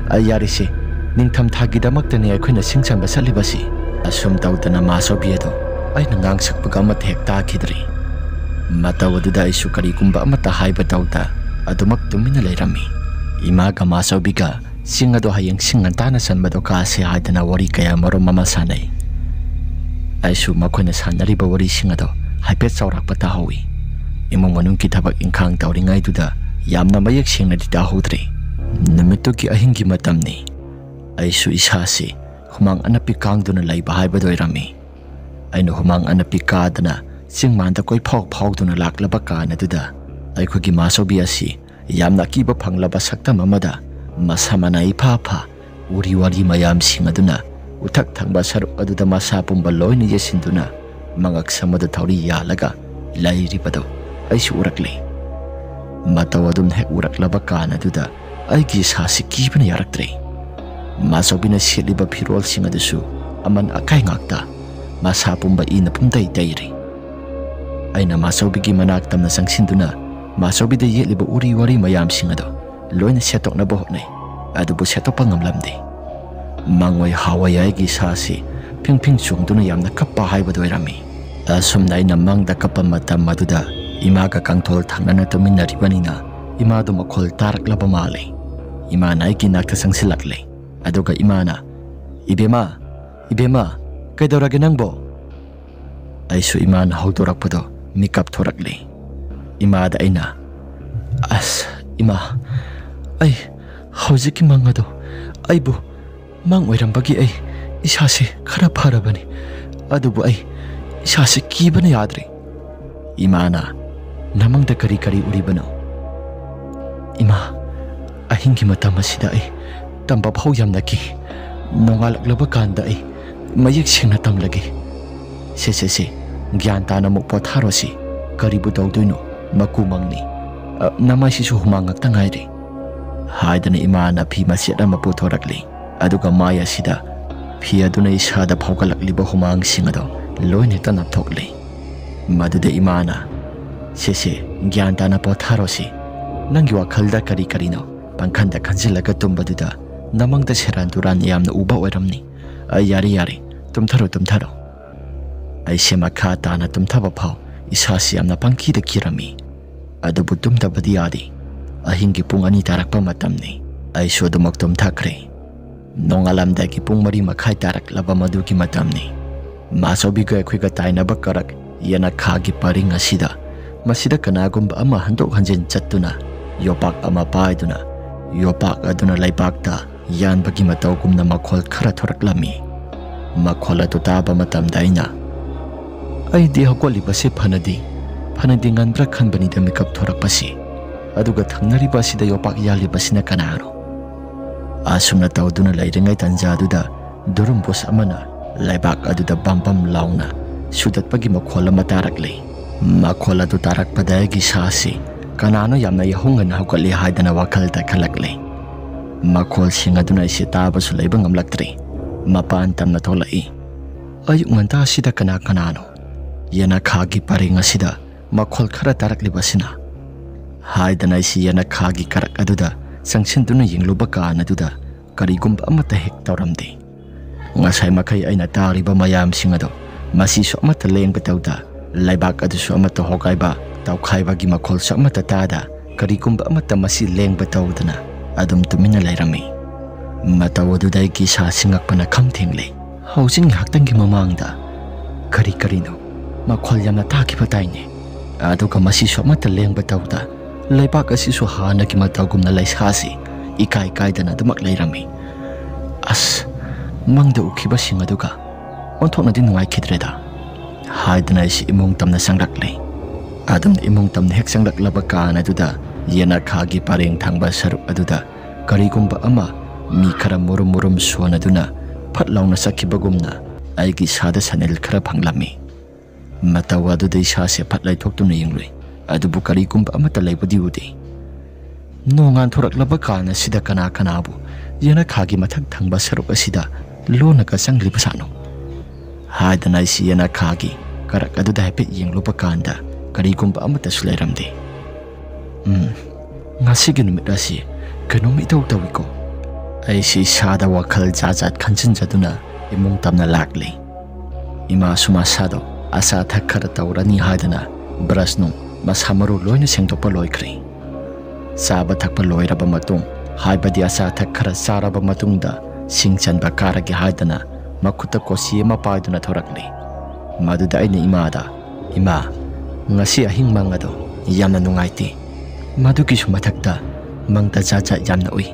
ꯑ, ꯌꯥꯔꯤꯁꯦ, ꯅꯤꯡꯊꯝꯊꯥꯒꯤꯗꯃꯛꯇꯅꯦ ꯑꯩꯈꯣꯏꯅ ꯁꯤꯡ ꯆꯟꯕ ꯆꯠꯂꯤꯕꯁꯤ꯫" ꯑꯁꯨꯝ ꯇꯧꯗꯅ ꯃꯥꯆꯧꯕꯤ ꯑꯗꯣ ꯑꯩꯅ ꯉꯥꯡꯁꯛꯄꯒ ꯑꯃꯠꯇ ꯍꯦꯛ ꯇꯥꯈꯤꯗ꯭ꯔꯤ꯫ ꯃꯇꯧ ꯑꯗꯨꯗ ꯑꯩꯁꯨ ꯀꯔꯤꯒꯨꯝꯕ ꯑꯃꯠꯇ ꯍꯥꯏꯕ ꯇꯧꯗ ꯑꯗꯨꯃꯛ ꯇꯨꯃꯤꯟꯅ ꯂꯩꯔꯝꯃꯤ꯫ ꯏꯃꯥꯒ ꯃꯥꯆꯧꯕꯤꯒ ꯁꯤꯡ ꯑꯗꯣ ꯍꯌꯦꯡ ꯁꯤꯡ ꯉꯟꯇꯥꯅ ꯆꯟꯕꯗꯣ ꯀꯥꯁꯦ ꯍꯥꯏꯗꯅ ꯋꯥꯔꯤ ꯀꯌꯥ ꯃꯔꯨꯝ ꯑꯃ ꯁꯥꯟꯅꯩ꯫ ꯑꯩꯁꯨ ꯃꯈꯣꯏꯅ ꯁꯥꯟꯅꯔꯤꯕ ꯋꯥꯔꯤꯁꯤꯡ ꯑꯗꯣ ꯍꯥꯏꯐꯦꯠ ꯆꯥꯎꯔꯥꯛꯄ ꯇꯥꯍꯧꯏ꯫ ꯏꯃꯨꯡ ꯃꯅꯨꯡꯒꯤ ꯊꯕꯛ ꯏꯪꯈꯥꯡ ꯇꯧꯔꯤꯉꯩꯗꯨꯗ ꯌꯥꯝꯅ ꯃꯌꯦꯛ ꯁꯦꯡꯅꯗꯤ ꯇꯥꯍꯧꯗ꯭ꯔꯦ꯫ ꯅꯨꯃꯤꯠꯇꯨꯒꯤ ꯑꯍꯤꯡꯒꯤ ꯃꯇꯝꯅꯤ꯫ ꯑꯩꯁꯨ ꯏꯁꯥꯁꯤ ꯍꯨꯃꯥꯡ ꯑꯅꯞꯄꯤ ꯀꯥꯡꯗꯨꯅ ꯂꯩꯕ ꯍꯥꯏꯕꯗꯨ ꯑꯣꯏꯔꯝꯃꯤ꯫ ꯑꯩꯅ ꯍꯨꯃꯥꯡ ꯑꯅꯞꯄꯤ ꯀꯥꯗꯅ ꯆꯤꯡ ꯃꯥꯟꯗ ꯀꯣꯏꯐꯥꯎ ꯐꯥꯎꯗꯨꯅ ꯂꯥꯛꯂꯕ ꯀꯥꯟ ꯑꯗꯨꯗ ꯑꯩꯈꯣꯏꯒꯤ ꯃꯥꯆꯧꯕꯤ ꯑꯁꯤ ꯌꯥꯝꯅ ꯑꯀꯤꯕ ꯐꯪꯂꯕ ꯁꯛꯇꯝ ꯑꯃꯗ ꯃꯁꯥ ꯃꯅꯥ ꯏꯐꯥ ꯐꯥ ꯎꯔꯤ ꯋꯥꯔꯤ ꯃꯌꯥꯝꯁꯤꯡ ꯑꯗꯨꯅ ꯎꯊꯛ ꯊꯪꯕ ꯁꯔꯨꯛ ꯑꯗꯨꯗ ꯃꯁꯥ ꯄꯨꯝꯕ ꯂꯣꯏꯅ ꯌꯦꯠꯁꯤꯟꯗꯨꯅ ꯃꯉꯛ ꯁꯝꯕꯗ ꯊꯧꯔꯤ ꯌꯥꯜꯂꯒ ꯂꯩꯔꯤꯕꯗꯨ ꯑꯩꯁꯨ ꯎꯔꯛꯂꯦ꯫ ꯃꯇꯧ ꯑꯗꯨꯝ ꯍꯦꯛ ꯎꯔꯛꯂꯕ ꯀꯥꯟ ꯑꯗꯨꯗ ꯑꯩꯒꯤ ꯏꯁꯥꯁꯤ ꯀꯤꯕꯅ ꯌꯥꯔꯛꯇ꯭ꯔꯦ꯫ ꯃꯥꯆꯧꯕꯤꯅ ꯁꯦꯠꯂꯤꯕ ꯐꯤꯔꯣꯜꯁꯤꯡ ꯑꯗꯨꯁꯨ ꯑꯃꯟ ꯑꯀꯥꯏ ꯉꯥꯛꯇ, ꯃꯁꯥ ꯄꯨꯝꯕ ꯏꯅ ꯄꯨꯝꯇꯩ ꯇꯩꯔꯤ꯫ ꯑꯩꯅ ꯃꯥꯆꯧꯕꯤꯒꯤ ꯃꯅꯥꯛ ꯇꯝꯅ ꯆꯪꯁꯤꯟꯗꯨꯅ ꯃꯥꯆꯧꯕꯤꯗ ꯌꯦꯠꯂꯤꯕ ꯎꯔꯤ ꯋꯥꯔꯤ ꯃꯌꯥꯝꯁꯤꯡ ꯑꯗꯣ ꯂꯣꯏꯅ ꯁꯦꯠꯇꯣꯛꯅꯕ ꯍꯣꯠꯅꯩ, ꯑꯗꯨꯕꯨ ꯁꯦꯠꯇꯣꯛꯄ ꯉꯝꯂꯝꯗꯦ꯫ ꯃꯪꯑꯣꯏ ꯍꯥꯋꯥꯏ ꯑꯩꯒꯤ ꯏꯁꯥꯁꯤ ꯐꯤꯡ ꯐꯤꯡ ꯆꯣꯡꯗꯨꯅ ꯌꯥꯝꯅ ꯀꯞꯄ ꯍꯥꯏꯕꯗꯨ ꯑꯣꯏꯔꯝꯃꯤ꯫ ꯑꯁꯨꯝꯅ ꯑꯩꯅ ꯃꯪꯗ ꯀꯞꯄ ꯃꯇꯝ ꯑꯗꯨꯗ ꯏꯃꯥꯒ ꯀꯥꯡꯊꯣꯜ ꯊꯪꯅꯅ ꯇꯨꯃꯤꯟꯅꯔꯤꯕꯅꯤꯅ ꯏꯃꯥꯗꯨ ꯃꯈꯣꯜ ꯇꯥꯔꯛꯂꯕ ꯃꯥꯜꯂꯦ꯫ ꯏꯃꯥꯅ ꯑꯩꯒꯤ ꯅꯥꯛꯇ ꯆꯪꯁꯤꯜꯂꯛꯂꯦ꯫ ꯑꯗꯨꯒ ꯏꯃꯥꯅ, "ꯏꯕꯦꯝꯃ, ꯏꯕꯦꯝꯃ, ꯀꯩꯗꯧꯔꯒꯦ ꯅꯪꯕꯣ?" ꯑꯩꯁꯨ ꯏꯃꯥꯅ ꯍꯧꯗꯣꯔꯛꯄꯗꯣ ꯃꯤꯀꯞ ꯊꯣꯔꯛꯂꯦ꯫ ꯏꯃꯥꯗ ꯑꯩꯅ, "ꯑꯁ, ꯏꯃꯥ, ꯑꯩ ꯍꯧꯖꯤꯛꯀꯤ ꯃꯪ ꯑꯗꯣ ꯑꯩꯕꯨ ꯃꯪ ꯑꯣꯏꯔꯝꯕꯒꯤ ꯑꯩ ꯏꯁꯥꯁꯦ ꯈꯔ ꯐꯔꯕꯅꯤ, ꯑꯗꯨꯕꯨ ꯑꯩ ꯏꯁꯥꯁꯦ ꯀꯤꯕꯅ ꯌꯥꯗ꯭ꯔꯦ꯫" ꯏꯃꯥꯅ, "ꯅꯃꯪꯗ ꯀꯔꯤ ꯀꯔꯤ ꯎꯔꯤꯕꯅꯣ?" "ꯏꯃꯥ, ꯑꯍꯤꯡꯒꯤ ꯃꯇꯝ ꯑꯁꯤꯗ ꯑꯩ ꯇꯝꯕ ꯐꯥꯎ ꯌꯥꯝꯅ ꯀꯤ꯫ ꯅꯣꯡꯉꯥꯜꯂꯛꯂꯕ ꯀꯥꯟꯗ ꯑꯩ ꯃꯌꯦꯛ ꯁꯦꯡꯅ ꯇꯝꯂꯒꯦ꯫ ꯁꯦ, ꯁꯦ, ꯁꯦ, ꯒ꯭ꯌꯥꯟ ꯇꯥꯅ ꯑꯃꯨꯛ ꯄꯣꯊꯥꯔꯣꯁꯤ꯫ ꯀꯔꯤꯕꯨ ꯇꯧꯗꯣꯏꯅꯣ? ꯃꯀꯨ ꯃꯪꯅꯤ꯫ ꯑ, ꯅꯃꯥꯏꯁꯤꯁꯨ ꯍꯨꯃꯥꯡ ꯉꯥꯛꯇ ꯉꯥꯏꯔꯦ", ꯍꯥꯏꯗꯅ ꯏꯃꯥꯅ ꯐꯤ ꯃꯆꯦꯠ ꯑꯃ ꯄꯨꯊꯣꯔꯛꯂꯤ꯫ ꯑꯗꯨꯒ ꯃꯥꯏ ꯑꯁꯤꯗ ꯐꯤ ꯑꯗꯨꯅ ꯏꯁꯥꯗ ꯐꯥꯎꯒꯠꯂꯛꯂꯤꯕ ꯍꯨꯃꯥꯡꯁꯤꯡ ꯑꯗꯣ ꯂꯣꯏꯅ ꯍꯦꯛꯇ ꯅꯞꯊꯣꯛꯂꯤ꯫ ꯃꯗꯨꯗ ꯏꯃꯥꯅ, "ꯁꯦ, ꯁꯦ, ꯒ꯭ꯌꯥꯟ ꯇꯥꯅ ꯄꯣꯊꯥꯔꯣꯁꯤ꯫ ꯅꯪꯒꯤ ꯋꯥꯈꯜꯗ ꯀꯔꯤ ꯀꯔꯤꯅꯣ ꯄꯪꯈꯟꯗ ꯈꯟꯖꯤꯜꯂꯒ ꯇꯨꯝꯕꯗꯨꯗ ꯅꯃꯪꯗ ꯁꯦꯔꯥꯟ ꯇꯨꯔꯥꯟ ꯌꯥꯝꯅ ꯎꯕ ꯑꯣꯏꯔꯝꯅꯤ꯫ ꯑ, ꯌꯥꯔꯦ, ꯌꯥꯔꯦ, ꯇꯨꯝꯊꯔꯣ, ꯇꯨꯝꯊꯔꯣ"꯫ ꯑꯩꯁꯦ ꯃꯈꯥ ꯇꯥꯅ ꯇꯨꯝꯊꯕ ꯐꯥꯎ ꯏꯁꯥꯁꯤ ꯌꯥꯝꯅ ꯄꯪꯀꯤꯗ ꯀꯤꯔꯝꯃꯤ꯫ ꯑꯗꯨꯕꯨ ꯇꯨꯝꯗꯕꯗꯤ ꯌꯥꯗꯦ꯫ ꯑꯍꯤꯡꯒꯤ ꯄꯨꯡ ꯑꯅꯤ ꯇꯥꯔꯛꯄ ꯃꯇꯝꯅꯤ꯫ ꯑꯩꯁꯨ ꯑꯗꯨꯃꯛ ꯇꯨꯝꯊꯈ꯭ꯔꯦ꯫ ꯅꯣꯡꯉꯥꯜꯂꯝꯗꯥꯏꯒꯤ ꯄꯨꯡ ꯃꯔꯤ ꯃꯈꯥꯏ ꯇꯥꯔꯛꯂꯕ ꯃꯗꯨꯒꯤ ꯃꯇꯝꯅꯤ꯫ ꯃꯥꯆꯧꯕꯤꯒ ꯑꯩꯈꯣꯏꯒ ꯇꯥꯏꯅꯕ ꯀꯔꯛ ꯌꯦꯅꯈꯥꯒꯤ ꯄꯔꯤꯡ ꯑꯁꯤꯗ, ꯃꯁꯤꯗ ꯀꯅꯥꯒꯨꯝꯕ ꯑꯃ ꯍꯟꯗꯣꯛ ꯍꯟꯖꯤꯟ ꯆꯠꯇꯨꯅ ꯌꯣꯄꯥꯛ ꯑꯃ ꯄꯥꯏꯗꯨꯅ, ꯌꯣꯄꯥꯛ ꯑꯗꯨꯅ ꯂꯩꯕꯥꯛꯇ ꯌꯥꯟꯕꯒꯤ ꯃꯇꯧꯒꯨꯝꯅ ꯃꯈꯣꯜ ꯈꯔ ꯊꯣꯔꯛꯂꯝꯃꯤ꯫ ꯃꯈꯣꯜ ꯑꯗꯨ ꯇꯥꯕ ꯃꯇꯝꯗ ꯑꯩꯅ, "ꯑꯩꯗꯤ ꯍꯧꯒꯠꯂꯤꯕꯁꯤ ꯐꯅꯗꯤ, ꯐꯅꯗꯤ ꯉꯟꯕ꯭ꯔꯥ ꯈꯟꯕꯅꯤꯗ ꯃꯤꯀꯞ ꯊꯣꯔꯛꯄꯁꯤ꯫ ꯑꯗꯨꯒ ꯊꯪꯅꯔꯤꯕ ꯑꯁꯤꯗ ꯌꯣꯄꯥꯛ ꯌꯥꯜꯂꯤꯕꯁꯤꯅ ꯀꯅꯥꯅꯣ?" ꯑꯁꯨꯝꯅ ꯇꯧꯗꯨꯅ ꯂꯩꯔꯤꯉꯩ ꯇꯟꯖꯥꯗꯨꯗ ꯗꯨꯔꯨꯝꯕꯨꯁ ꯑꯃꯅ ꯂꯩꯕꯥꯛ ꯑꯗꯨꯗ ꯕꯝ ꯕꯝ ꯂꯥꯎꯅ ꯁꯨꯗꯠꯄꯒꯤ ꯃꯈꯣꯜ ꯑꯃ ꯇꯥꯔꯛꯂꯤ꯫ ꯃꯈꯣꯜ ꯑꯗꯨ ꯇꯥꯔꯛꯄꯗ ꯑꯩꯒꯤ ꯁꯥꯁꯤ ꯀꯅꯥꯅꯣ ꯌꯥꯝꯅ ꯌꯥꯍꯧ ꯉꯟꯅ ꯍꯧꯒꯠꯂꯤ ꯍꯥꯏꯗꯅ ꯋꯥꯈꯜꯗ ꯈꯜꯂꯛꯂꯤ꯫ ꯃꯈꯣꯜꯁꯤꯡ ꯑꯗꯨꯅ ꯑꯩꯁꯦ ꯇꯥꯕꯁꯨ ꯂꯩꯕ ꯉꯝꯂꯛꯇ꯭ꯔꯦ꯫ ꯃꯄꯥꯟ ꯇꯝꯅ ꯊꯣꯛꯂꯛꯏ꯫ "ꯑꯌꯨꯛ ꯉꯟꯇꯥꯁꯤꯗ ꯀꯅꯥ ꯀꯅꯥꯅꯣ? ꯌꯦꯅꯈꯥꯒꯤ ꯄꯔꯦꯡ ꯑꯁꯤꯗ ꯃꯈꯣꯜ ꯈꯔ ꯇꯥꯔꯛꯂꯤꯕꯁꯤꯅ?" ꯍꯥꯏꯗꯅ ꯑꯩꯁꯤ ꯌꯦꯅꯈꯥꯒꯤ ꯀꯔꯛ ꯑꯗꯨꯗ ꯆꯪꯁꯤꯟꯗꯨꯅ ꯌꯦꯡꯂꯨꯕ ꯀꯥꯟ ꯑꯗꯨꯗ ꯀꯔꯤꯒꯨꯝꯕ ꯑꯃꯠꯇ ꯍꯦꯛ ꯇꯧꯔꯝꯗꯦ꯫ ꯉꯁꯥꯏ ꯃꯈꯩ ꯑꯩꯅ ꯇꯥꯔꯤꯕ ꯃꯌꯥꯝꯁꯤꯡ ꯑꯗꯣ ꯃꯁꯤꯁꯨ ꯑꯃꯠꯇ ꯂꯦꯡꯕ ꯇꯧꯗ, ꯂꯩꯕꯥꯛ ꯑꯗꯨꯁꯨ ꯑꯃꯠꯇ ꯍꯣꯒꯥꯏꯕ, ꯇꯧꯈꯥꯏꯕꯒꯤ ꯃꯈꯣꯜꯁꯨ ꯑꯃꯠꯇ ꯇꯥꯗ, ꯀꯔꯤꯒꯨꯝꯕ ꯑꯃꯠꯇ ꯃꯁꯤ ꯂꯦꯡꯕ ꯇꯧꯗꯅ ꯑꯗꯨꯝ ꯇꯨꯃꯤꯟꯅ ꯂꯩꯔꯝꯃꯤ꯫ ꯃꯇꯧ ꯑꯗꯨꯗ ꯑꯩꯒꯤ ꯏꯁꯥꯁꯤ ꯉꯛꯄꯅ ꯈꯝ ꯊꯦꯡꯂꯦ꯫ ꯍꯧꯖꯤꯛ ꯉꯥꯏꯍꯥꯛꯇꯪꯒꯤ ꯃꯃꯥꯡꯗ ꯀꯔꯤ ꯀꯔꯤꯅꯣ ꯃꯈꯣꯜ ꯌꯥꯝꯅ ꯇꯥꯈꯤꯕ ꯇꯥꯏꯅꯦ꯫ ꯑꯗꯨꯒ ꯃꯁꯤꯁꯨ ꯑꯃꯠꯇ ꯂꯦꯡꯕ ꯇꯧꯗ, ꯂꯩꯕꯥꯛ ꯑꯁꯤꯁꯨ ꯍꯥꯟꯅꯒꯤ ꯃꯇꯧꯒꯨꯝꯅ ꯂꯩꯁꯥꯁꯤ ꯏꯀꯥꯏ ꯀꯥꯏꯗꯅ ꯑꯗꯨꯃꯛ ꯂꯩꯔꯝꯃꯤ꯫ "ꯑꯁ, ꯃꯪꯗ ꯎꯈꯤꯕꯁꯤꯡ ꯑꯗꯨꯒ ꯑꯣꯟꯊꯣꯛꯅꯗꯤ ꯅꯨꯡꯉꯥꯏꯈꯤꯗ꯭ꯔꯦꯗ" ꯍꯥꯏꯗꯨꯅ ꯑꯩꯁꯤ ꯏꯃꯨꯡ ꯇꯝꯅ ꯆꯪꯂꯛꯂꯦ꯫ ꯑꯗꯨꯝ ꯏꯃꯨꯡ ꯇꯝꯅ ꯍꯦꯛ ꯆꯪꯂꯛꯂꯕ ꯀꯥꯟ ꯑꯗꯨꯗ ꯌꯦꯅꯈꯥꯒꯤ ꯄꯔꯦꯡ ꯊꯪꯕ ꯁꯔꯨꯛ ꯑꯗꯨꯗ ꯀꯔꯤꯒꯨꯝꯕ ꯑꯃ ꯃꯤ ꯈꯔ ꯃꯨꯔꯨꯝ ꯃꯨꯔꯨꯝ ꯁꯣꯟꯅꯗꯨꯅ ꯐꯠ ꯂꯥꯎꯅ ꯆꯠꯈꯤꯕꯒꯨꯝꯅ ꯑꯩꯒꯤ ꯏꯁꯥꯗ ꯁꯅꯤꯜ ꯈꯔ ꯐꯪꯂꯝꯃꯤ꯫ ꯃꯇꯧ ꯑꯗꯨꯗ ꯏꯁꯥꯁꯦ ꯐꯠ ꯂꯩꯊꯣꯛꯇꯨꯅ ꯌꯦꯡꯂꯨꯏ, ꯑꯗꯨꯕꯨ ꯀꯔꯤꯒꯨꯝꯕ ꯑꯃꯠꯇ ꯂꯩꯕꯗꯤ ꯎꯗꯦ꯫ ꯅꯣꯡꯉꯥꯟꯊꯣꯔꯛꯂꯕ ꯀꯥꯟ ꯑꯁꯤꯗ ꯀꯅꯥ ꯀꯅꯥꯕꯨ ꯌꯦꯅꯈꯥꯒꯤ ꯃꯊꯛ ꯊꯪꯕ ꯁꯔꯨꯛ ꯑꯁꯤꯗ ꯂꯣꯟꯅꯒ ꯆꯪꯂꯤꯕ ꯁꯥꯠꯅꯣ ꯍꯥꯏꯗꯅ ꯑꯩꯁꯤ ꯌꯦꯅꯈꯥꯒꯤ ꯀꯔꯛ ꯑꯗꯨꯗ ꯍꯥꯏꯐꯦꯠ ꯌꯦꯡꯂꯨꯕ ꯀꯥꯟꯗ ꯀꯔꯤꯒꯨꯝꯕ ꯑꯃꯠꯇꯁꯨ ꯂꯩꯔꯝꯗꯦ꯫ ꯎꯝ, ꯉꯁꯤꯒꯤ ꯅꯨꯃꯤꯠ ꯑꯁꯤ ꯀꯩꯅꯣꯝ ꯏꯇꯧ ꯇꯧꯏꯀꯣ꯫ ꯑꯩꯁꯤ ꯏꯁꯥꯗ ꯋꯥꯈꯜ ꯖꯥꯠ ꯖꯥꯠ ꯈꯟꯖꯤꯟꯖꯗꯨꯅ ꯏꯃꯨꯡ ꯇꯝꯅ ꯂꯥꯛꯂꯤ꯫ ꯏꯃꯥꯁꯨ ꯃꯁꯥꯗꯣ ꯑꯆꯥ ꯑꯊꯛ ꯈꯔ ꯇꯧꯔꯅꯤ ꯍꯥꯏꯗꯅ ꯕ꯭ꯔꯁ ꯅꯨꯡ ꯃꯁꯥ ꯃꯔꯨ ꯂꯣꯏꯅ ꯁꯦꯡꯗꯣꯛꯄ ꯂꯣꯏꯈ꯭ꯔꯦ꯫ ꯆꯥꯕ ꯊꯛꯄ ꯂꯣꯏꯔꯕ ꯃꯇꯨꯡ, ꯍꯥꯏꯕꯗꯤ ꯑꯆꯥ ꯑꯊꯛ ꯈꯔ ꯆꯥꯔꯕ ꯃꯇꯨꯡꯗ ꯁꯤꯡ ꯆꯟꯕ ꯀꯥꯔꯒꯦ ꯍꯥꯏꯗꯅ ꯃꯈꯨꯠꯇ ꯀꯣꯆꯤ ꯑꯃ ꯄꯥꯏꯗꯨꯅ ꯊꯣꯔꯛꯂꯤ꯫ ꯃꯗꯨꯗ ꯑꯩꯅ ꯏꯃꯥꯗ, "ꯏꯃꯥ, ꯉꯁꯤ ꯑꯍꯤꯡ ꯃꯪ ꯑꯗꯣ ꯌꯥꯝꯅ ꯅꯨꯡꯉꯥꯏꯇꯦ꯫ ꯃꯗꯨꯒꯤꯁꯨ ꯃꯊꯛꯇ ꯃꯪꯗ ꯖꯥꯠ ꯖꯥꯠ ꯌꯥꯝꯅ ꯎꯏ꯫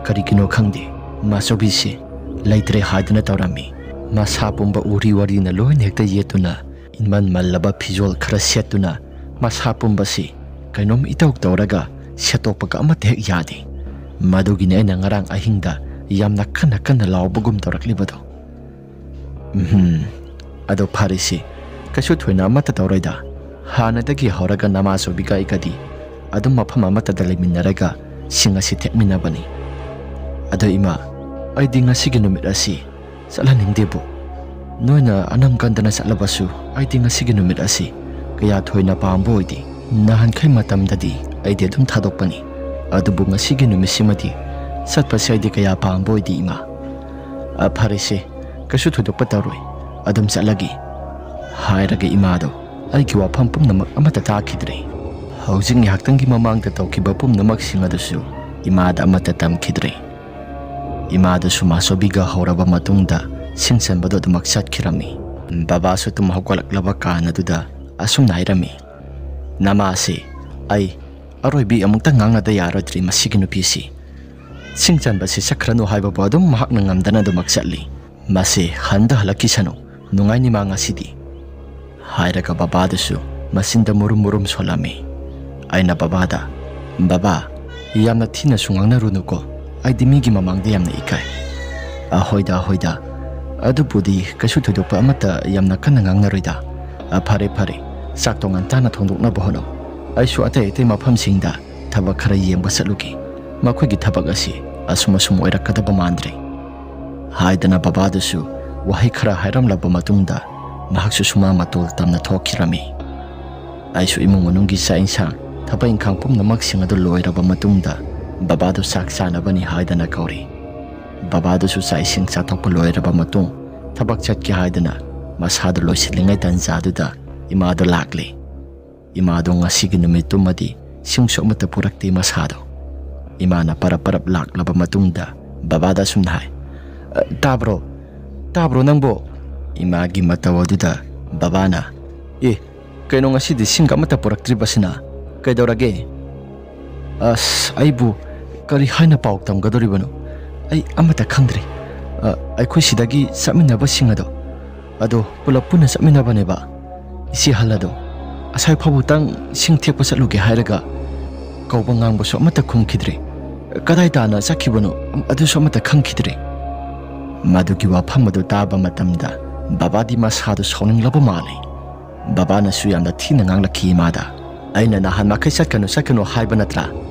ꯀꯔꯤꯒꯤꯅꯣ ꯈꯪꯗꯦ, ꯃꯥꯆꯧꯕꯤꯁꯤ ꯂꯩꯇ꯭ꯔꯦ ꯍꯥꯏꯗꯨꯅ ꯇꯧꯔꯝꯃꯤ꯫ ꯃꯁꯥ ꯄꯨꯝꯕ ꯎꯔꯤ ꯋꯥꯔꯤꯅ ꯂꯣꯏꯅ ꯍꯦꯛꯇ ꯌꯦꯠꯇꯨꯅ, ꯏꯃꯟ ꯃꯜꯂꯕ ꯐꯤꯖꯣꯜ ꯈꯔ ꯁꯦꯠꯇꯨꯅ, ꯃꯁꯥ ꯄꯨꯝꯕꯁꯤ ꯀꯩꯅꯣꯝ ꯏꯇꯧ ꯇꯧꯔꯒ ꯁꯦꯠꯇꯣꯛꯄꯒ ꯑꯃꯠꯇ ꯍꯦꯛ ꯌꯥꯗꯦ꯫ ꯃꯗꯨꯒꯤꯅꯤ ꯑꯩꯅ ꯉꯔꯥꯡ ꯑꯍꯤꯡꯗ ꯌꯥꯝꯅ ꯀꯟꯅ ꯀꯟꯅ ꯂꯥꯎꯕꯒꯨꯝ ꯇꯧꯔꯛꯂꯤꯕꯗꯣ꯫" "ꯎꯝꯍꯨꯝ, ꯑꯗꯣ ꯐꯔꯦꯁꯦ, ꯀꯩꯁꯨ ꯊꯣꯏꯅ ꯑꯃꯠꯇ ꯇꯧꯔꯣꯏꯗ꯫ ꯍꯥꯟꯅꯗꯒꯤ ꯍꯧꯔꯒ ꯅꯃꯥꯆꯧꯕꯤꯒ ꯑꯩꯒꯗꯤ ꯑꯗꯨꯝ ꯃꯐꯝ ꯑꯃꯠꯇꯗ ꯂꯩꯃꯤꯟꯅꯔꯒ ꯁꯤꯡ ꯑꯁꯤ ꯊꯦꯛꯃꯤꯟꯅꯕꯅꯤ꯫ ꯑꯗꯣ ꯏꯃꯥ, ꯑꯩꯗꯤ ꯉꯁꯤꯒꯤ ꯅꯨꯃꯤꯠ ꯑꯁꯤ ꯆꯠꯍꯟꯅꯤꯡꯗꯦꯕꯨ꯫ ꯅꯣꯏꯅ ꯑꯅꯝ ꯀꯟꯗꯅ ꯆꯠꯂꯕꯁꯨ ꯑꯩꯗꯤ ꯉꯁꯤꯒꯤ ꯅꯨꯃꯤꯠ ꯑꯁꯤ ꯀꯌꯥ ꯊꯣꯏꯅ ꯄꯥꯝꯕ ꯑꯣꯏꯗꯦ꯫ ꯅꯍꯥꯟꯈꯩ ꯃꯇꯝꯗꯗꯤ ꯑꯩꯗꯤ ꯑꯗꯨꯝ ꯊꯥꯗꯣꯛꯄꯅꯤ, ꯑꯗꯨꯕꯨ ꯉꯁꯤꯒꯤ ꯅꯨꯃꯤꯠꯁꯤꯃꯗꯤ ꯆꯠꯄꯁꯦ ꯑꯩꯗꯤ ꯀꯌꯥ ꯄꯥꯝꯕ ꯑꯣꯏꯗꯦ ꯏꯃꯥ꯫ "ꯑ, ꯐꯔꯦꯁꯦ, ꯀꯩꯁꯨ ꯊꯣꯏꯗꯣꯛꯄ ꯇꯧꯔꯣꯏ, ꯑꯗꯨꯝ ꯆꯠꯂꯒꯦ" ꯍꯥꯏꯔꯒ ꯏꯃꯥꯗꯣ ꯑꯩꯒꯤ ꯋꯥꯐꯝ ꯄꯨꯝꯅꯃꯛ ꯑꯃꯠꯇ ꯇꯥꯈꯤꯗ꯭ꯔꯦ꯫ ꯍꯧꯖꯤꯛ ꯉꯥꯏꯍꯥꯛꯇꯪꯒꯤ ꯃꯃꯥꯡꯗ ꯇꯧꯈꯤꯕ ꯄꯨꯝꯅꯃꯛꯁꯤꯡ ꯑꯗꯨꯁꯨ ꯏꯃꯥꯗ ꯑꯃꯠꯇ ꯇꯝꯈꯤꯗ꯭ꯔꯦ꯫ ꯏꯃꯥꯗꯨꯁꯨ ꯃꯥꯆꯧꯕꯤꯒ ꯍꯧꯔꯕ ꯃꯇꯨꯡꯗ ꯁꯤꯡ ꯆꯟꯕꯗꯨ ꯑꯗꯨꯃꯛ ꯆꯠꯈꯤꯔꯝꯃꯤ꯫ ꯕꯕꯥꯁꯨ ꯇꯨꯝ ꯍꯧꯒꯠꯂꯛꯂꯕ ꯀꯥꯟ ꯑꯗꯨꯗ ꯑꯁꯨꯝꯅ ꯍꯥꯏꯔꯝꯃꯤ, "ꯅꯃꯥꯁꯤ ꯑꯩ ꯑꯔꯣꯏꯕꯤ ꯑꯃꯨꯛꯇ ꯉꯥꯡꯅꯗ ꯌꯥꯔꯣꯏꯗ꯭ꯔꯤ ꯃꯁꯤꯒꯤ ꯅꯨꯄꯤꯁꯤ꯫ ꯁꯤꯡ ꯆꯟꯕꯁꯤ ꯆꯠꯈ꯭ꯔꯅꯨ ꯍꯥꯏꯕꯕꯨ ꯑꯗꯨꯝ ꯃꯍꯥꯛꯅ ꯉꯝꯗꯅ ꯑꯗꯨꯃꯛ ꯆꯠꯂꯤ꯫ ꯃꯁꯤ ꯍꯟꯗ ꯍꯜꯂꯛꯈꯤꯁꯅꯨ, ꯅꯨꯡꯉꯥꯏꯅꯤ ꯃꯥ ꯉꯁꯤꯗꯤ" ꯍꯥꯏꯔꯒ ꯕꯕꯥꯗꯨꯁꯨ ꯃꯆꯤꯟꯗ ꯃꯨꯔꯨꯝ ꯃꯨꯔꯨꯝ ꯁꯣꯜꯂꯝꯃꯤ꯫ ꯑꯩꯅ ꯕꯕꯥꯗ, "ꯕꯕꯥ, ꯌꯥꯝꯅ ꯊꯤꯅꯁꯨ ꯉꯥꯡꯅꯔꯨꯅꯨꯀꯣ, ꯑꯩꯗꯤ ꯃꯤꯒꯤ ꯃꯃꯥꯡꯗ ꯌꯥꯝꯅ ꯏꯀꯥꯏ꯫" "ꯑꯍꯣꯏꯗ, ꯑꯍꯣꯏꯗ, ꯑꯗꯨꯕꯨꯗꯤ ꯀꯩꯁꯨ ꯊꯣꯏꯗꯣꯛꯄ ꯑꯃꯠꯇ ꯌꯥꯝꯅ ꯀꯟꯅ ꯉꯥꯡꯅꯔꯣꯏꯗ꯫ ꯑ, ꯐꯔꯦ, ꯐꯔꯦ, ꯆꯥꯛꯇꯣ ꯉꯟꯇꯥꯅ ꯊꯣꯡꯗꯣꯛꯅꯕ ꯍꯣꯠꯅꯧ꯫ ꯑꯩꯁꯨ ꯑꯇꯩ ꯑꯇꯩ ꯃꯐꯝꯁꯤꯡꯗ ꯊꯕꯛ ꯈꯔ ꯌꯦꯡꯕ ꯆꯠꯂꯨꯒꯦ꯫ ꯃꯈꯣꯏꯒꯤ ꯊꯕꯛ ꯑꯁꯤ ꯑꯁꯨꯝ ꯑꯁꯨꯝ ꯑꯣꯏꯔꯛꯀꯗꯕ ꯃꯥꯟꯗ꯭ꯔꯦ" ꯍꯥꯏꯗꯅ ꯕꯕꯥꯗꯨꯁꯨ ꯋꯥꯍꯩ ꯈꯔ ꯍꯥꯏꯔꯝꯂꯕ ꯃꯇꯨꯡꯗ ꯃꯍꯥꯛꯁꯨ ꯁꯨꯃꯥꯡ ꯃꯇꯣꯜ ꯇꯝꯅ ꯊꯣꯛꯈꯤꯔꯝꯃꯤ꯫ ꯑꯩꯁꯨ ꯏꯃꯨꯡ ꯃꯅꯨꯡꯒꯤ ꯆꯥꯛ ꯏꯟꯁꯥꯡ, ꯊꯕꯛ ꯏꯪꯈꯥꯡ ꯄꯨꯝꯅꯃꯛꯁꯤꯡ ꯑꯗꯨ ꯂꯣꯏꯔꯕ ꯃꯇꯨꯡꯗ ꯕꯕꯥꯗꯨ ꯆꯥꯛ ꯆꯥꯅꯕꯅꯤ ꯍꯥꯏꯗꯅ ꯀꯧꯔꯤ꯫ ꯕꯕꯥꯗꯨꯁꯨ ꯆꯥꯛ ꯏꯁꯤꯡ ꯆꯥꯊꯣꯛꯄ ꯂꯣꯏꯔꯕ ꯃꯇꯨꯡ ꯊꯕꯛ ꯆꯠꯀꯦ ꯍꯥꯏꯗꯅ ꯃꯁꯥꯗꯨ ꯂꯣꯏꯁꯤꯜꯂꯤꯉꯩ ꯇꯟꯖꯥꯗꯨꯗ ꯏꯃꯥꯗꯣ ꯂꯥꯛꯂꯦ꯫ ꯏꯃꯥꯗꯣ ꯉꯁꯤꯒꯤ ꯅꯨꯃꯤꯠꯇꯨꯃꯗꯤ ꯁꯤꯡꯁꯨ ꯑꯃꯠꯇ ꯄꯨꯔꯛꯇꯦ ꯃꯁꯥꯗꯣ꯫ ꯏꯃꯥꯅ ꯄꯔꯞ ꯄꯔꯞ ꯂꯥꯛꯂꯕ ꯃꯇꯨꯡꯗ ꯕꯕꯥꯗ ꯑꯁꯨꯝꯅ ꯍꯥꯏ, "ꯑ, ꯇꯥꯕ꯭ꯔꯣ? ꯇꯥꯕ꯭ꯔꯣ ꯅꯪꯕꯣ?" ꯏꯃꯥꯒꯤ ꯃꯇꯧ ꯑꯗꯨꯗ ꯕꯕꯥꯅ, "ꯑꯦ, ꯀꯩꯅꯣ ꯉꯁꯤꯗꯤ ꯁꯤꯡꯒ ꯑꯃꯠꯇ ꯄꯨꯔꯛꯇ꯭ꯔꯤꯕꯁꯤꯅ? ꯀꯩꯗꯧꯔꯒꯦ?" "ꯑꯁ, ꯑꯩꯕꯨ ꯀꯔꯤ ꯍꯥꯏꯅ ꯄꯥꯎ ꯇꯝꯒꯗꯧꯔꯤꯕꯅꯣ? ꯑꯩ ꯑꯃꯠꯇ ꯈꯪꯗ꯭ꯔꯦ꯫ ꯑ, ꯑꯩꯈꯣꯏ ꯁꯤꯗꯒꯤ ꯆꯠꯃꯤꯟꯅꯕꯁꯤꯡ ꯑꯗꯣ, ꯑꯗꯣ ꯄꯨꯂꯞ ꯄꯨꯟꯅ ꯆꯠꯃꯤꯟꯅꯕꯅꯦꯕ꯫ ꯏꯆꯦ ꯑꯍꯜ ꯑꯗꯣ ꯉꯁꯥꯏ ꯐꯥꯎꯕꯇꯪ ꯁꯤꯡ ꯊꯦꯛꯄ ꯆꯠꯂꯨꯒꯦ ꯍꯥꯏꯔꯒ ꯀꯧꯕ ꯉꯥꯡꯕꯁꯨ ꯑꯃꯠꯇ ꯈꯨꯝꯈꯤꯗ꯭ꯔꯦ꯫ ꯀꯗꯥꯏ ꯇꯥꯅ ꯆꯠꯈꯤꯕꯅꯣ, ꯑꯗꯨꯁꯨ ꯑꯃꯠꯇ ꯈꯪꯈꯤꯗ꯭ꯔꯦ꯫" ꯃꯗꯨꯒꯤ ꯋꯥꯐꯝ ꯑꯗꯨ ꯇꯥꯕ ꯃꯇꯝꯗ ꯕꯕꯥꯗꯤ ꯃꯁꯥꯗꯨ ꯁꯥꯎꯅꯤꯡꯂꯕ ꯃꯥꯜꯂꯦ꯫ ꯕꯕꯥꯅꯁꯨ ꯌꯥꯝꯅ ꯊꯤꯅ ꯉꯥꯡꯂꯛꯈꯤ ꯏꯃꯥꯗ, "ꯑꯩꯅ ꯅꯍꯥꯟ ꯃꯈꯩ ꯆꯠꯀꯅꯨ, ꯆꯠꯀꯅꯨ ꯍꯥꯏꯕ ꯅꯠꯇ꯭ꯔꯥ?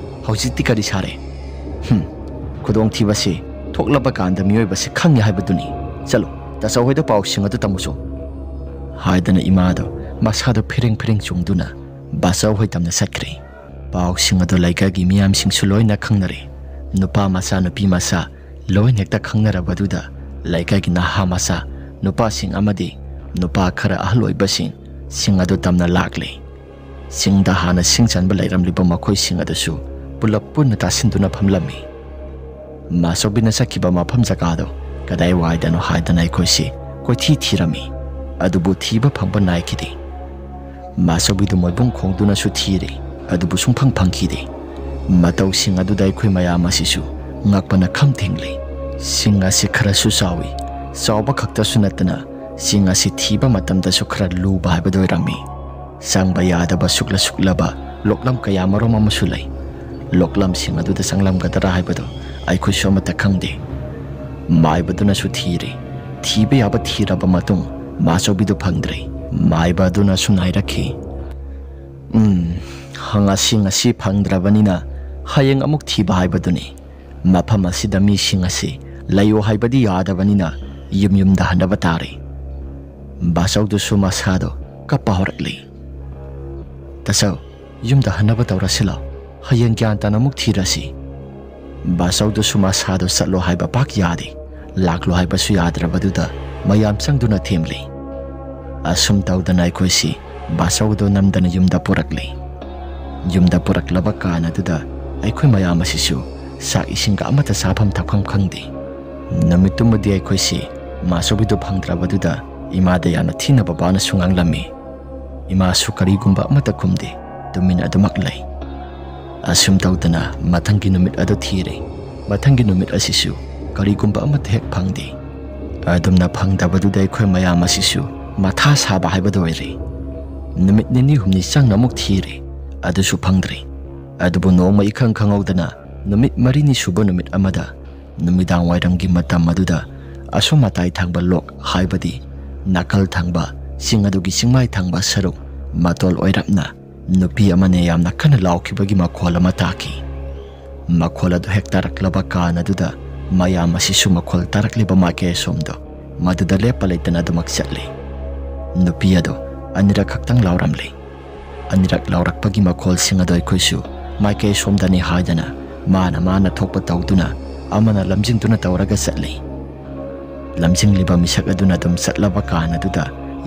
ꯍꯧꯖꯤꯛꯇꯤ ꯀꯔꯤ ꯁꯥꯔꯦ? ꯍꯨꯝ, ꯈꯨꯗꯣꯡꯊꯤꯕꯁꯤ ꯊꯣꯛꯂꯕ ꯀꯥꯟꯗ ꯃꯤꯑꯣꯏꯕꯁꯤ ꯈꯪꯉꯤ ꯍꯥꯏꯕꯗꯨꯅꯤ꯫ ꯆꯠꯂꯨ, ꯇꯥꯆꯧ ꯍꯣꯏꯗ ꯄꯥꯎꯁꯤꯡ ꯑꯗꯨ ꯇꯝꯃꯨꯆꯣ" ꯍꯥꯏꯗꯅ ꯏꯃꯥꯗꯣ ꯃꯁꯥꯗꯣ ꯐꯤꯔꯦꯡ ꯐꯤꯔꯦꯡ ꯆꯣꯡꯗꯨꯅ ꯕꯥꯆꯧ ꯍꯣꯏ ꯇꯝꯅ ꯆꯠꯈ꯭ꯔꯦ꯫ ꯄꯥꯎꯁꯤꯡ ꯑꯗꯨ ꯂꯩꯀꯥꯏꯒꯤ ꯃꯤꯌꯥꯝꯁꯤꯡꯁꯨ ꯂꯣꯏꯅ ꯈꯪꯅꯔꯦ꯫ ꯅꯨꯄꯥ ꯃꯆꯥ, ꯅꯨꯄꯤ ꯃꯆꯥ ꯂꯣꯏꯅ ꯍꯦꯛꯇ ꯈꯪꯅꯔꯕꯗꯨꯗ ꯂꯩꯀꯥꯏꯒꯤ ꯅꯍꯥ ꯃꯆꯥ, ꯅꯨꯄꯥꯁꯤꯡ ꯑꯃꯗꯤ ꯅꯨꯄꯥ ꯈꯔ ꯑꯍꯜ ꯑꯣꯏꯕꯁꯤꯡ ꯁꯤꯡ ꯑꯗꯨ ꯇꯝꯅ ꯂꯥꯛꯂꯦ꯫ ꯁꯤꯡꯗ ꯍꯥꯟꯅ ꯁꯤꯡ ꯆꯟꯕ ꯂꯩꯔꯝꯂꯤꯕ ꯃꯈꯣꯏꯁꯤꯡ ꯑꯗꯨꯁꯨ ꯄꯨꯂꯞ ꯄꯨꯟꯅ ꯇꯥꯁꯤꯟꯗꯨꯅ ꯐꯝꯂꯝꯃꯤ꯫ ꯃꯥꯆꯧꯕꯤꯅ ꯆꯠꯈꯤꯕ ꯃꯐꯝ ꯖꯒꯥꯗꯣ ꯀꯗꯥꯏꯋꯥꯏꯗꯅꯣ ꯍꯥꯏꯗꯅ ꯑꯩꯈꯣꯏꯁꯤ ꯀꯣꯏꯊꯤ ꯊꯤꯔꯝꯃꯤ꯫ ꯑꯗꯨꯕꯨ ꯊꯤꯕ ꯐꯪꯕ ꯅꯥꯏꯈꯤꯗꯦ꯫ ꯃꯥꯆꯧꯕꯤꯗꯨ ꯃꯣꯏꯕꯨꯡ ꯈꯣꯡꯗꯨꯅꯁꯨ ꯊꯤꯔꯦ, ꯑꯗꯨꯕꯨ ꯁꯨꯡꯐꯪ ꯐꯪꯈꯤꯗꯦ꯫ ꯃꯇꯧꯁꯤꯡ ꯑꯗꯨꯗ ꯑꯩꯈꯣꯏ ꯃꯌꯥꯝ ꯑꯁꯤꯁꯨ ꯉꯛꯄꯅ ꯈꯝ ꯊꯦꯡꯂꯦ꯫ ꯁꯤꯡ ꯑꯁꯤ ꯈꯔꯁꯨ ꯆꯥꯎꯏ, ꯆꯥꯎꯕ ꯈꯛꯇꯁꯨ ꯅꯠꯇꯅ ꯁꯤꯡ ꯑꯁꯤ ꯊꯤꯕ ꯃꯇꯝꯗꯁꯨ ꯈꯔ ꯂꯨꯕ ꯍꯥꯏꯕꯗꯨ ꯑꯣꯏꯔꯝꯃꯤ꯫ ꯆꯪꯕ ꯌꯥꯗꯕ ꯁꯨꯛꯂ ꯁꯨꯛꯂꯕ ꯂꯣꯛꯂꯝ ꯀꯌꯥ ꯃꯔꯨꯝ ꯑꯃꯁꯨ ꯂꯩ꯫ ꯂꯣꯛꯂꯝꯁꯤꯡ ꯑꯗꯨꯗ ꯆꯪꯂꯝꯒꯗ꯭ꯔꯥ ꯍꯥꯏꯕꯗꯨ ꯑꯩꯈꯣꯏꯁꯨ ꯑꯃꯠꯇ ꯈꯪꯗꯦ꯫ ꯃꯥꯏꯕꯗꯨꯅꯁꯨ ꯊꯤꯔꯦ꯫ ꯊꯤꯕ ꯌꯥꯕ ꯊꯤꯔꯕ ꯃꯇꯨꯡ ꯃꯥꯆꯧꯕꯤꯗꯨ ꯐꯪꯗ꯭ꯔꯦ꯫ ꯃꯥꯏꯕ ꯑꯗꯨꯅꯁꯨ ꯉꯥꯏꯔꯛꯈꯤ꯫ "ꯎꯝ, ꯉꯁꯤ, ꯉꯁꯤ ꯐꯪꯗ꯭ꯔꯕꯅꯤꯅ ꯍꯌꯦꯡ ꯑꯃꯨꯛ ꯊꯤꯕ ꯍꯥꯏꯕꯗꯨꯅꯤ꯫ ꯃꯐꯝ ꯑꯁꯤꯗ ꯃꯤꯁꯤꯡ ꯑꯁꯤ ꯂꯩꯌꯨ ꯍꯥꯏꯕꯗꯤ ꯌꯥꯗꯕꯅꯤꯅ ꯌꯨꯝ ꯌꯨꯝꯗ ꯍꯟꯅꯕ ꯇꯥꯔꯦ"꯫ ꯕꯥꯆꯧꯗꯨꯁꯨ ꯃꯁꯥꯗꯣ ꯀꯞꯄ ꯍꯧꯔꯛꯂꯤ꯫ "ꯇꯥꯆꯧ, ꯌꯨꯝꯗ ꯍꯟꯅꯕ ꯇꯧꯔꯁꯤ ꯂꯥꯎ꯫ ꯍꯌꯦꯡ ꯒ꯭ꯌꯥꯟ ꯇꯥꯅ ꯑꯃꯨꯛ ꯊꯤꯔꯁꯤ"꯫ ꯕꯥꯆꯧꯗꯨꯁꯨ ꯃꯁꯥꯗꯣ ꯆꯠꯂꯣ ꯍꯥꯏꯕ ꯄꯥꯛ ꯌꯥꯗꯦ꯫ ꯂꯥꯛꯂꯣ ꯍꯥꯏꯕꯁꯨ ꯌꯥꯗ꯭ꯔꯕꯗꯨꯗ ꯃꯌꯥꯝ ꯆꯪꯗꯨꯅ ꯊꯦꯝꯂꯤ꯫ ꯑꯁꯨꯝ ꯇꯧꯗꯅ ꯑꯩꯈꯣꯏꯁꯤ ꯕꯥꯆꯧꯗꯣ ꯅꯝꯗꯅ ꯌꯨꯝꯗ ꯄꯨꯔꯛꯂꯤ꯫ ꯌꯨꯝꯗ ꯄꯨꯔꯛꯂꯕ ꯀꯥꯟ ꯑꯗꯨꯗ ꯑꯩꯈꯣꯏ ꯃꯌꯥꯝ ꯑꯁꯤꯁꯨ ꯆꯥꯛ ꯏꯁꯤꯡꯒ ꯑꯃꯠꯇ ꯆꯥꯐꯝ ꯊꯛꯐꯝ ꯈꯪꯗꯦ꯫ ꯅꯨꯃꯤꯠꯇꯨꯃꯗꯤ ꯑꯩꯈꯣꯏꯁꯤ ꯃꯥꯆꯧꯕꯤꯗꯨ ꯐꯪꯗ꯭ꯔꯕꯗꯨꯗ ꯏꯃꯥꯗ ꯌꯥꯝꯅ ꯊꯤꯅ ꯕꯕꯥꯅꯁꯨ ꯉꯥꯡꯂꯝꯃꯤ꯫ ꯏꯃꯥꯁꯨ ꯀꯔꯤꯒꯨꯝꯕ ꯑꯃꯠꯇ ꯈꯨꯝꯗꯦ, ꯇꯨꯃꯤꯟ ꯑꯗꯨꯃꯛ ꯂꯩ꯫ ꯑꯁꯨꯝ ꯇꯧꯗꯅ ꯃꯊꯪꯒꯤ ꯅꯨꯃꯤꯠ ꯑꯗꯨ ꯊꯤꯔꯦ꯫ ꯃꯊꯪꯒꯤ ꯅꯨꯃꯤꯠ ꯑꯁꯤꯁꯨ ꯀꯔꯤꯒꯨꯝꯕ ꯑꯃꯠꯇ ꯍꯦꯛ ꯐꯪꯗꯦ꯫ ꯑꯗꯨꯝꯅ ꯐꯪꯗꯕꯗꯨꯗ ꯑꯩꯈꯣꯏ ꯃꯌꯥꯝ ꯑꯁꯤꯁꯨ ꯃꯊꯥ ꯁꯥꯕ ꯍꯥꯏꯕꯗꯨ ꯑꯣꯏꯔꯦ꯫ ꯅꯨꯃꯤꯠ ꯅꯤꯅꯤ ꯍꯨꯝꯅꯤ ꯆꯪꯅ ꯑꯃꯨꯛ ꯊꯤꯔꯦ, ꯑꯗꯨꯁꯨ ꯐꯪꯗ꯭ꯔꯦ꯫ ꯑꯗꯨꯕꯨ ꯅꯣꯡꯃ ꯏꯈꯪ ꯈꯪꯍꯧꯗꯅ ꯅꯨꯃꯤꯠ ꯃꯔꯤꯅꯤ ꯁꯨꯕ ꯅꯨꯃꯤꯠ ꯑꯃꯗ ꯅꯨꯃꯤꯗꯥꯡ ꯋꯥꯏꯔꯝꯒꯤ ꯃꯇꯝ ꯑꯗꯨꯗ ꯑꯁꯣꯝ ꯃꯇꯥꯏ ꯊꯪꯕ ꯂꯣꯛ, ꯍꯥꯏꯕꯗꯤ ꯅꯥꯀꯜ ꯊꯪꯕ ꯆꯤꯡ ꯑꯗꯨꯒꯤ ꯆꯤꯡꯃꯥꯏ ꯊꯪꯕ ꯁꯔꯨꯛ ꯃꯇꯣꯜ ꯑꯣꯏꯔꯞꯅ ꯅꯨꯄꯤ ꯑꯃꯅ ꯌꯥꯝꯅ ꯀꯟꯅ ꯂꯥꯎꯈꯤꯕꯒꯤ ꯃꯈꯣꯜ ꯑꯃ ꯇꯥꯈꯤ꯫ ꯃꯈꯣꯜ ꯑꯗꯨ ꯍꯦꯛ ꯇꯥꯔꯛꯂꯕ ꯀꯥꯟ ꯑꯗꯨꯗ ꯃꯌꯥꯝ ꯑꯁꯤꯁꯨ ꯃꯈꯣꯜ ꯇꯥꯔꯛꯂꯤꯕ ꯃꯥꯏꯀꯩ ꯑꯁꯣꯝꯗꯣ ꯃꯗꯨꯗ ꯂꯦꯞꯄ ꯂꯩꯇꯅ ꯑꯗꯨꯃꯛ ꯆꯠꯂꯤ꯫ ꯅꯨꯄꯤ ꯑꯗꯨ ꯑꯅꯤꯔꯛ ꯈꯛꯇꯪ ꯂꯥꯎꯔꯝꯂꯤ꯫ ꯑꯅꯤꯔꯛ ꯂꯥꯎꯔꯛꯄꯒꯤ ꯃꯈꯣꯜꯁꯤꯡ ꯑꯗꯨ ꯑꯩꯈꯣꯏꯁꯨ ꯃꯥꯏꯀꯩ ꯁꯣꯝꯗꯅꯤ ꯍꯥꯏꯗꯅ ꯃꯥꯅ ꯃꯥꯅ ꯊꯣꯛꯄ ꯇꯧꯗꯨꯅ ꯑꯃꯅ ꯂꯝꯖꯤꯡꯗꯨꯅ ꯇꯧꯔꯒ ꯆꯠꯂꯤ꯫ ꯂꯝꯖꯤꯡꯂꯤꯕ ꯃꯤꯁꯛ ꯑꯗꯨꯅ ꯑꯗꯨꯝ ꯆꯠꯂꯕ ꯀꯥꯟ ꯑꯗꯨꯗ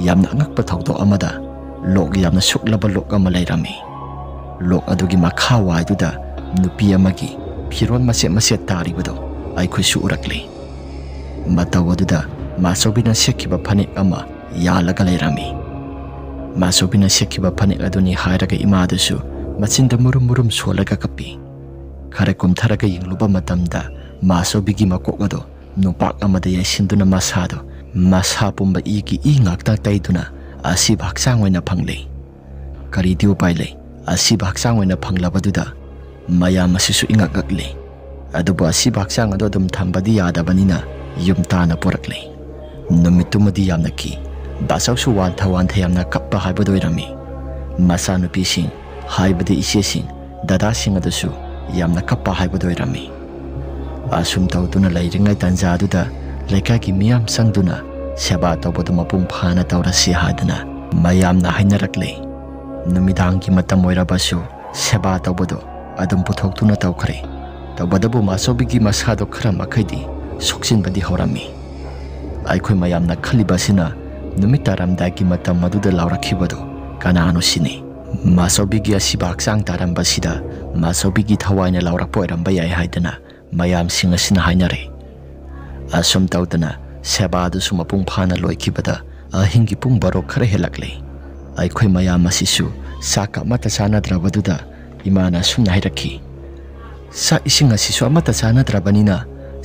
ꯌꯥꯝꯅ ꯑꯉꯛꯄ ꯊꯧꯗꯣꯛ ꯑꯃꯗ ꯂꯣꯛ ꯌꯥꯝꯅ ꯁꯨꯛꯂꯕ ꯂꯣꯛ ꯑꯃ ꯂꯩꯔꯝꯃꯤ꯫ ꯂꯣꯛ ꯑꯗꯨꯒꯤ ꯃꯈꯥ ꯋꯥꯏꯗꯨꯗ ꯅꯨꯄꯤ ꯑꯃꯒꯤ ꯐꯤꯔꯣꯜ ꯃꯆꯦꯠ ꯃꯆꯦꯠ ꯇꯥꯔꯤꯕꯗꯨ ꯑꯩꯈꯣꯏꯁꯨ ꯎꯔꯛꯂꯤ꯫ ꯃꯇꯧ ꯑꯗꯨꯗ ꯃꯥꯆꯧꯕꯤꯅ ꯁꯦꯠꯈꯤꯕ ꯐꯅꯦꯛ ꯑꯃ ꯌꯥꯜꯂꯒ ꯂꯩꯔꯝꯃꯤ꯫ ꯃꯥꯆꯧꯕꯤꯅ ꯁꯦꯠꯈꯤꯕ ꯐꯅꯦꯛ ꯑꯗꯨꯅꯤ ꯍꯥꯏꯔꯒ ꯏꯃꯥꯗꯨꯁꯨ ꯃꯆꯤꯟꯗ ꯃꯨꯔꯨꯝ ꯃꯨꯔꯨꯝ ꯁꯣꯜꯂꯒ ꯀꯞꯄꯤ꯫ ꯈꯔ ꯀꯨꯝꯊꯔꯒ ꯌꯦꯡꯂꯨꯕ ꯃꯇꯝꯗ ꯃꯥꯆꯧꯕꯤꯒꯤ ꯃꯀꯣꯛ ꯑꯗꯨ ꯅꯨꯄꯥꯛ ꯑꯃꯗ ꯌꯩꯁꯤꯟꯗꯨꯅ ꯃꯁꯥꯗꯨ, ꯃꯁꯥ ꯄꯨꯝꯕ ꯏꯒꯤ ꯏ ꯉꯥꯛꯇ ꯇꯩꯗꯨꯅ ꯑꯁꯤꯕ ꯍꯛꯆꯥꯡ ꯑꯣꯏꯅ ꯐꯪꯂꯤ꯫ ꯀꯔꯤꯗꯤ ꯎꯄꯥꯏ ꯂꯩ? ꯑꯁꯤꯕ ꯍꯛꯆꯥꯡ ꯑꯣꯏꯅ ꯐꯪꯂꯕꯗꯨꯗ ꯃꯌꯥꯝ ꯑꯁꯤꯁꯨ ꯏꯉꯛ ꯉꯛꯂꯤ꯫ ꯑꯗꯨꯕꯨ ꯑꯁꯤꯕ ꯍꯛꯆꯥꯡ ꯑꯗꯨ ꯑꯗꯨꯝ ꯊꯝꯕꯗꯤ ꯌꯥꯗꯕꯅꯤꯅ ꯌꯨꯝ ꯇꯥꯅ ꯄꯨꯔꯛꯂꯤ꯫ ꯅꯨꯃꯤꯠꯇꯨꯃꯗꯤ ꯌꯥꯝꯅ ꯀꯤ꯫ ꯕꯥꯆꯧꯁꯨ ꯋꯥꯟꯊ ꯋꯥꯟꯊ ꯌꯥꯝꯅ ꯀꯞꯄ ꯍꯥꯏꯕꯗꯨ ꯑꯣꯏꯔꯝꯃꯤ꯫ ꯃꯆꯥꯅꯨꯄꯤꯁꯤꯡ, ꯍꯥꯏꯕꯗꯤ ꯏꯆꯦꯁꯤꯡ, ꯗꯗꯥꯁꯤꯡ ꯑꯗꯨꯁꯨ ꯌꯥꯝꯅ ꯀꯞꯄ ꯍꯥꯏꯕꯗꯨ ꯑꯣꯏꯔꯝꯃꯤ꯫ ꯑꯁꯨꯝ ꯇꯧꯗꯨꯅ ꯂꯩꯔꯤꯉꯩ ꯇꯥꯟꯖꯥꯗꯨꯗ ꯂꯩꯀꯥꯏꯒꯤ ꯃꯤꯌꯥꯝ ꯆꯪꯗꯨꯅ ꯁꯦꯕꯥ ꯇꯧꯕꯗꯨ ꯃꯄꯨꯡ ꯐꯥꯅ ꯇꯧꯔꯁꯤ ꯍꯥꯏꯗꯨꯅ ꯃꯌꯥꯝꯅ ꯍꯥꯏꯅꯔꯛꯂꯦ꯫ ꯅꯨꯃꯤꯗꯥꯡꯒꯤ ꯃꯇꯝ ꯑꯣꯏꯔꯕꯁꯨ ꯁꯦꯕꯥ ꯇꯧꯕꯗꯨ ꯑꯗꯨꯝ ꯄꯨꯊꯣꯛꯇꯨꯅ ꯇꯧꯈ꯭ꯔꯦ꯫ ꯇꯧꯕꯗꯕꯨ ꯃꯥꯆꯧꯕꯤꯒꯤ ꯃꯁꯥꯗꯣ ꯈꯔ ꯃꯈꯩꯗꯤ ꯁꯣꯛꯆꯤꯟꯕꯗꯤ ꯍꯧꯔꯝꯃꯤ꯫ ꯑꯩꯈꯣꯏ ꯃꯌꯥꯝꯅ ꯈꯜꯂꯤꯕ ꯑꯁꯤꯅ ꯅꯨꯃꯤꯠ ꯇꯥꯔꯝꯗꯥꯏꯒꯤ ꯃꯇꯝ ꯑꯗꯨꯗ ꯂꯥꯎꯔꯛꯈꯤꯕꯗꯨ ꯀꯅꯥꯅꯣ ꯁꯤꯅꯤ꯫ ꯃꯥꯆꯧꯕꯤꯒꯤ ꯑꯁꯤꯕ ꯍꯛꯆꯥꯡ ꯇꯥꯔꯝꯕꯁꯤꯗ ꯃꯥꯆꯧꯕꯤꯒꯤ ꯊꯋꯥꯏꯅ ꯂꯥꯎꯔꯛꯄ ꯑꯣꯏꯔꯝꯕ ꯌꯥꯏ ꯍꯥꯏꯗꯅ ꯃꯌꯥꯝꯁꯤꯡ ꯑꯁꯤꯅ ꯍꯥꯏꯅꯔꯦ꯫ ꯑꯁꯨꯝ ꯇꯧꯗꯅ ꯁꯦꯕꯥ ꯑꯗꯨꯁꯨ ꯃꯄꯨꯡ ꯐꯥꯅ ꯂꯣꯏꯈꯤꯕꯗ ꯑꯍꯤꯡꯒꯤ ꯄꯨꯡ ꯕꯥꯔꯣ ꯈꯔ ꯍꯦꯜꯂꯛꯂꯦ꯫ ꯑꯩꯈꯣꯏ ꯃꯌꯥꯝ ꯑꯁꯤꯁꯨ ꯆꯥꯛꯀ ꯑꯃꯠꯇ ꯆꯥꯅꯗ꯭ꯔꯕꯗꯨꯗ ꯏꯃꯥꯅ ꯑꯁꯨꯝꯅ ꯍꯥꯏꯔꯛꯈꯤ, "ꯆꯥꯛ ꯏꯁꯤꯡ ꯑꯁꯤꯁꯨ ꯑꯃꯠꯇ ꯆꯥꯅꯗ꯭ꯔꯕꯅꯤꯅ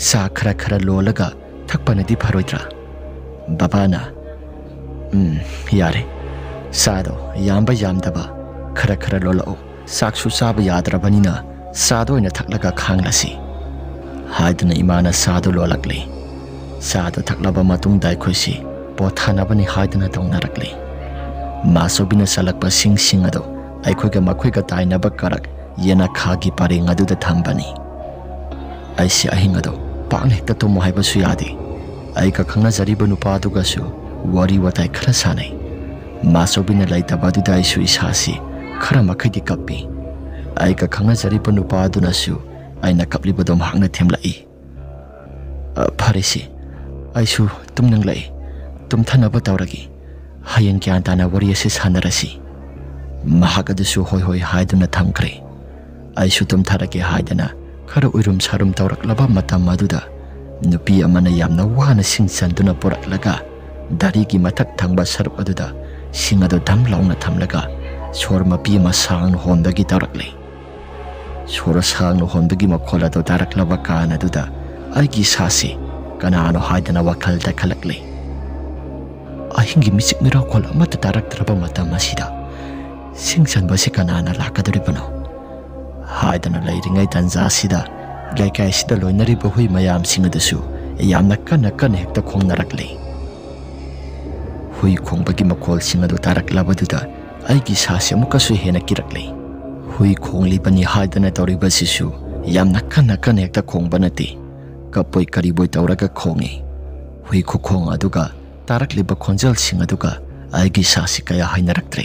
ꯆꯥ ꯈꯔ ꯈꯔ ꯂꯣꯜꯂꯒ ꯊꯛꯄꯅꯗꯤ ꯐꯔꯣꯏꯗ꯭ꯔꯥ?" ꯕꯕꯥꯅ, "ꯎꯝ, ꯌꯥꯔꯦ꯫ ꯆꯥꯗꯣ ꯌꯥꯝꯕ ꯌꯥꯝꯗꯕ ꯈꯔ ꯈꯔ ꯂꯣꯜꯂꯛꯎ꯫ ꯆꯥꯛꯁꯨ ꯆꯥꯕ ꯌꯥꯗ꯭ꯔꯕꯅꯤꯅ ꯆꯥꯗ ꯑꯣꯏꯅ ꯊꯛꯂꯒ ꯈꯥꯡꯂꯁꯤ" ꯍꯥꯏꯗꯨꯅ ꯏꯃꯥꯅ ꯆꯥꯗꯨ ꯂꯣꯜꯂꯛꯂꯤ꯫ ꯆꯥꯗꯨ ꯊꯛꯂꯕ ꯃꯇꯨꯡꯗ ꯑꯩꯈꯣꯏꯁꯤ ꯄꯣꯊꯥꯅꯕꯅꯤ ꯍꯥꯏꯗꯨꯅ ꯇꯧꯅꯔꯛꯂꯤ꯫ ꯃꯥꯆꯧꯕꯤꯅ ꯆꯠꯂꯛꯄ ꯁꯤꯡꯁꯤꯡ ꯑꯗꯨ ꯑꯩꯈꯣꯏꯒ ꯃꯈꯣꯏꯒ ꯇꯥꯏꯅꯕ ꯀꯔꯛ ꯌꯦꯅꯈꯥꯒꯤ ꯄꯔꯦꯡ ꯑꯗꯨꯗ ꯊꯝꯕꯅꯤ꯫ ꯑꯩꯁꯤ ꯑꯍꯤꯡ ꯑꯗꯨ ꯄꯥꯛꯅ ꯍꯦꯛꯇ ꯇꯨꯝꯃꯨ ꯍꯥꯏꯕꯁꯨ ꯌꯥꯗꯦ꯫ ꯑꯩꯒ ꯈꯪꯅꯖꯔꯤꯕ ꯅꯨꯄꯥꯗꯨꯒꯁꯨ ꯋꯥꯔꯤ ꯋꯥꯇꯥꯏ ꯈꯔ ꯁꯥꯟꯅꯩ꯫ ꯃꯥꯆꯧꯕꯤꯅ ꯂꯩꯇꯕ ꯑꯗꯨꯗ ꯑꯩꯁꯨ ꯏꯁꯥꯁꯤ ꯈꯔ ꯃꯈꯩꯗꯤ ꯀꯞꯄꯤ꯫ ꯑꯩꯒ ꯈꯪꯅꯖꯔꯤꯕ ꯅꯨꯄꯥ ꯑꯗꯨꯅꯁꯨ ꯑꯩꯅ ꯀꯞꯂꯤꯕꯗꯨ ꯃꯍꯥꯛꯅ ꯊꯦꯝꯂꯛꯏ꯫ "ꯑ, ꯐꯔꯦꯁꯦ, ꯑꯩꯁꯨ ꯇꯨꯝꯅꯤꯡꯂꯛꯏ꯫ ꯇꯨꯝꯊꯅꯕ ꯇꯧꯔꯒꯦ꯫ ꯍꯌꯦꯡ ꯒ꯭ꯌꯥꯟ ꯇꯥꯅ ꯋꯥꯔꯤ ꯑꯁꯤ ꯁꯥꯟꯅꯔꯁꯤ"꯫ ꯃꯍꯥꯛ ꯑꯗꯨꯁꯨ ꯍꯣꯏ ꯍꯣꯏ ꯍꯥꯏꯗꯨꯅ ꯊꯝꯈ꯭ꯔꯦ꯫ ꯑꯩꯁꯨ ꯇꯨꯝꯊꯔꯒꯦ ꯍꯥꯏꯗꯅ ꯈꯔ ꯎꯏꯔꯨꯝ ꯁꯥꯔꯨꯝ ꯇꯧꯔꯛꯂꯕ ꯃꯇꯝ ꯑꯗꯨꯗ ꯅꯨꯄꯤ ꯑꯃꯅ ꯌꯥꯝꯅ ꯋꯥꯅ ꯁꯤꯡ ꯆꯟꯗꯨꯅ ꯄꯨꯔꯛꯂꯒ ꯗꯥꯔꯤꯒꯤ ꯃꯊꯛ ꯊꯪꯕ ꯁꯔꯨꯛ ꯑꯗꯨꯗ ꯁꯤꯡ ꯑꯗꯨ ꯙꯝ ꯂꯥꯎꯅ ꯊꯝꯂꯒ ꯁꯣꯔ ꯃꯄꯤ ꯑꯃ ꯁꯥꯡꯅ ꯍꯣꯟꯕꯒꯤ ꯇꯧꯔꯛꯂꯦ꯫ ꯁꯣꯔ ꯁꯥꯡꯅ ꯍꯣꯟꯕꯒꯤ ꯃꯈꯣꯜ ꯑꯗꯨ ꯇꯥꯔꯛꯂꯕ ꯀꯥꯟ ꯑꯗꯨꯗ ꯑꯩꯒꯤ ꯏꯁꯥꯁꯤ ꯀꯅꯥꯅꯣ ꯍꯥꯏꯗꯅ ꯋꯥꯈꯜꯗ ꯈꯜꯂꯛꯂꯦ꯫ ꯑꯍꯤꯡꯒꯤ ꯃꯤꯆꯤꯛ ꯃꯤꯔꯥꯎꯈꯣꯜ ꯑꯃꯠꯇ ꯇꯥꯔꯛꯇ꯭ꯔꯕ ꯃꯇꯝ ꯑꯁꯤꯗ "ꯁꯤꯡ ꯆꯟꯕꯁꯤ ꯀꯅꯥꯅ ꯂꯥꯛꯀꯗꯧꯔꯤꯕꯅꯣ?" ꯍꯥꯏꯗꯅ ꯂꯩꯔꯤꯉꯩ ꯇꯥꯟꯖꯥꯁꯤꯗ ꯂꯩꯀꯥꯏꯁꯤꯗ ꯂꯣꯏꯅꯔꯤꯕ ꯍꯨꯏ ꯃꯌꯥꯝꯁꯤꯡ ꯑꯗꯨꯁꯨ ꯌꯥꯝꯅ ꯀꯟꯅ ꯀꯟꯅ ꯍꯦꯛꯇ ꯈꯣꯡꯅꯔꯛꯂꯤ꯫ ꯍꯨꯏ ꯈꯣꯡꯕꯒꯤ ꯃꯈꯣꯜꯁꯤꯡ ꯑꯗꯨ ꯇꯥꯔꯛꯂꯕꯗꯨꯗ ꯑꯩꯒꯤ ꯏꯁꯥꯁꯤ ꯑꯃꯨꯛꯀꯁꯨ ꯍꯦꯟꯅ ꯀꯤꯔꯛꯂꯤ꯫ ꯍꯨꯏ ꯈꯣꯡꯂꯤꯕꯅꯤ ꯍꯥꯏꯗꯅ ꯇꯧꯔꯤꯕꯁꯤꯁꯨ ꯌꯥꯝꯅ ꯀꯟꯅ ꯀꯟꯅ ꯍꯦꯛꯇ ꯈꯣꯡꯕ ꯅꯠꯇꯦ, ꯀꯞꯄꯣꯏ ꯀꯔꯤꯕꯣꯏ ꯇꯧꯔꯒ ꯈꯣꯡꯏ꯫ ꯍꯨꯏ ꯈꯨꯈꯣꯡ ꯑꯗꯨꯒ ꯇꯥꯔꯛꯂꯤꯕ ꯈꯣꯟꯖꯦꯜꯁꯤꯡ ꯑꯗꯨꯒ ꯑꯩꯒꯤ ꯏꯁꯥꯁꯤ ꯀꯌꯥ ꯍꯩꯅꯔꯛꯇ꯭ꯔꯦ꯫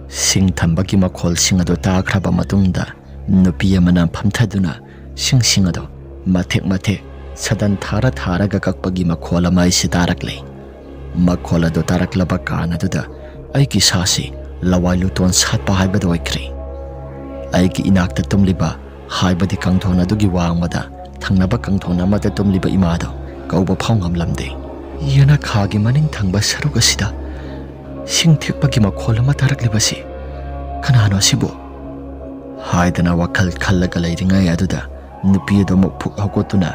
ꯁꯤꯡ ꯊꯝꯕꯒꯤ ꯃꯈꯣꯜꯁꯤꯡ ꯑꯗꯨ ꯇꯥꯈ꯭ꯔꯕ ꯃꯇꯨꯡꯗ ꯅꯨꯄꯤ ꯑꯃꯅ ꯐꯝꯊꯗꯨꯅ ꯁꯤꯡꯁꯤꯡ ꯑꯗꯨ ꯃꯊꯦꯛ ꯃꯊꯦꯛ ꯁꯗꯟ ꯊꯥꯔ ꯊꯥꯔꯒ ꯀꯛꯄꯒꯤ ꯃꯈꯣꯜ ꯑꯃ ꯑꯩꯁꯤ ꯇꯥꯔꯛꯂꯦ꯫ ꯃꯈꯣꯜ ꯑꯗꯨ ꯇꯥꯔꯛꯂꯕ ꯀꯥꯟ ꯑꯗꯨꯗ ꯑꯩꯒꯤ ꯏꯁꯥꯁꯤ ꯂꯋꯥꯏ ꯂꯨꯇꯣꯟ ꯁꯥꯠꯄ ꯍꯥꯏꯕꯗꯨ ꯑꯣꯏꯈ꯭ꯔꯦ꯫ ꯑꯩꯒꯤ ꯏꯅꯥꯛꯇ ꯇꯨꯝꯂꯤꯕ, ꯍꯥꯏꯕꯗꯤ ꯀꯥꯡꯊꯣꯟ ꯑꯗꯨꯒꯤ ꯋꯥꯡꯃꯗ ꯊꯪꯅꯕ ꯀꯥꯡꯊꯣꯟ ꯑꯃꯗ ꯇꯨꯝꯂꯤꯕ ꯏꯃꯥꯗꯨ ꯀꯧꯕ ꯐꯥꯎ ꯉꯝꯂꯝꯗꯦ꯫ "ꯌꯦꯅꯈꯥꯒꯤ ꯃꯅꯤꯡ ꯊꯪꯕ ꯁꯔꯨꯛ ꯑꯁꯤꯗ ꯁꯤꯡ ꯊꯦꯛꯄꯒꯤ ꯃꯈꯣꯜ ꯑꯃ ꯇꯥꯔꯛꯂꯤꯕꯁꯤ ꯀꯅꯥꯅꯣ ꯑꯁꯤꯕꯨ?" ꯍꯥꯏꯗꯅ ꯋꯥꯈꯜ ꯈꯜꯂꯒ ꯂꯩꯔꯤꯉꯩ ꯑꯗꯨꯗ ꯅꯨꯄꯤ ꯑꯗꯨ ꯑꯃꯨꯛ ꯐꯨꯛ ꯍꯧꯒꯠꯇꯨꯅ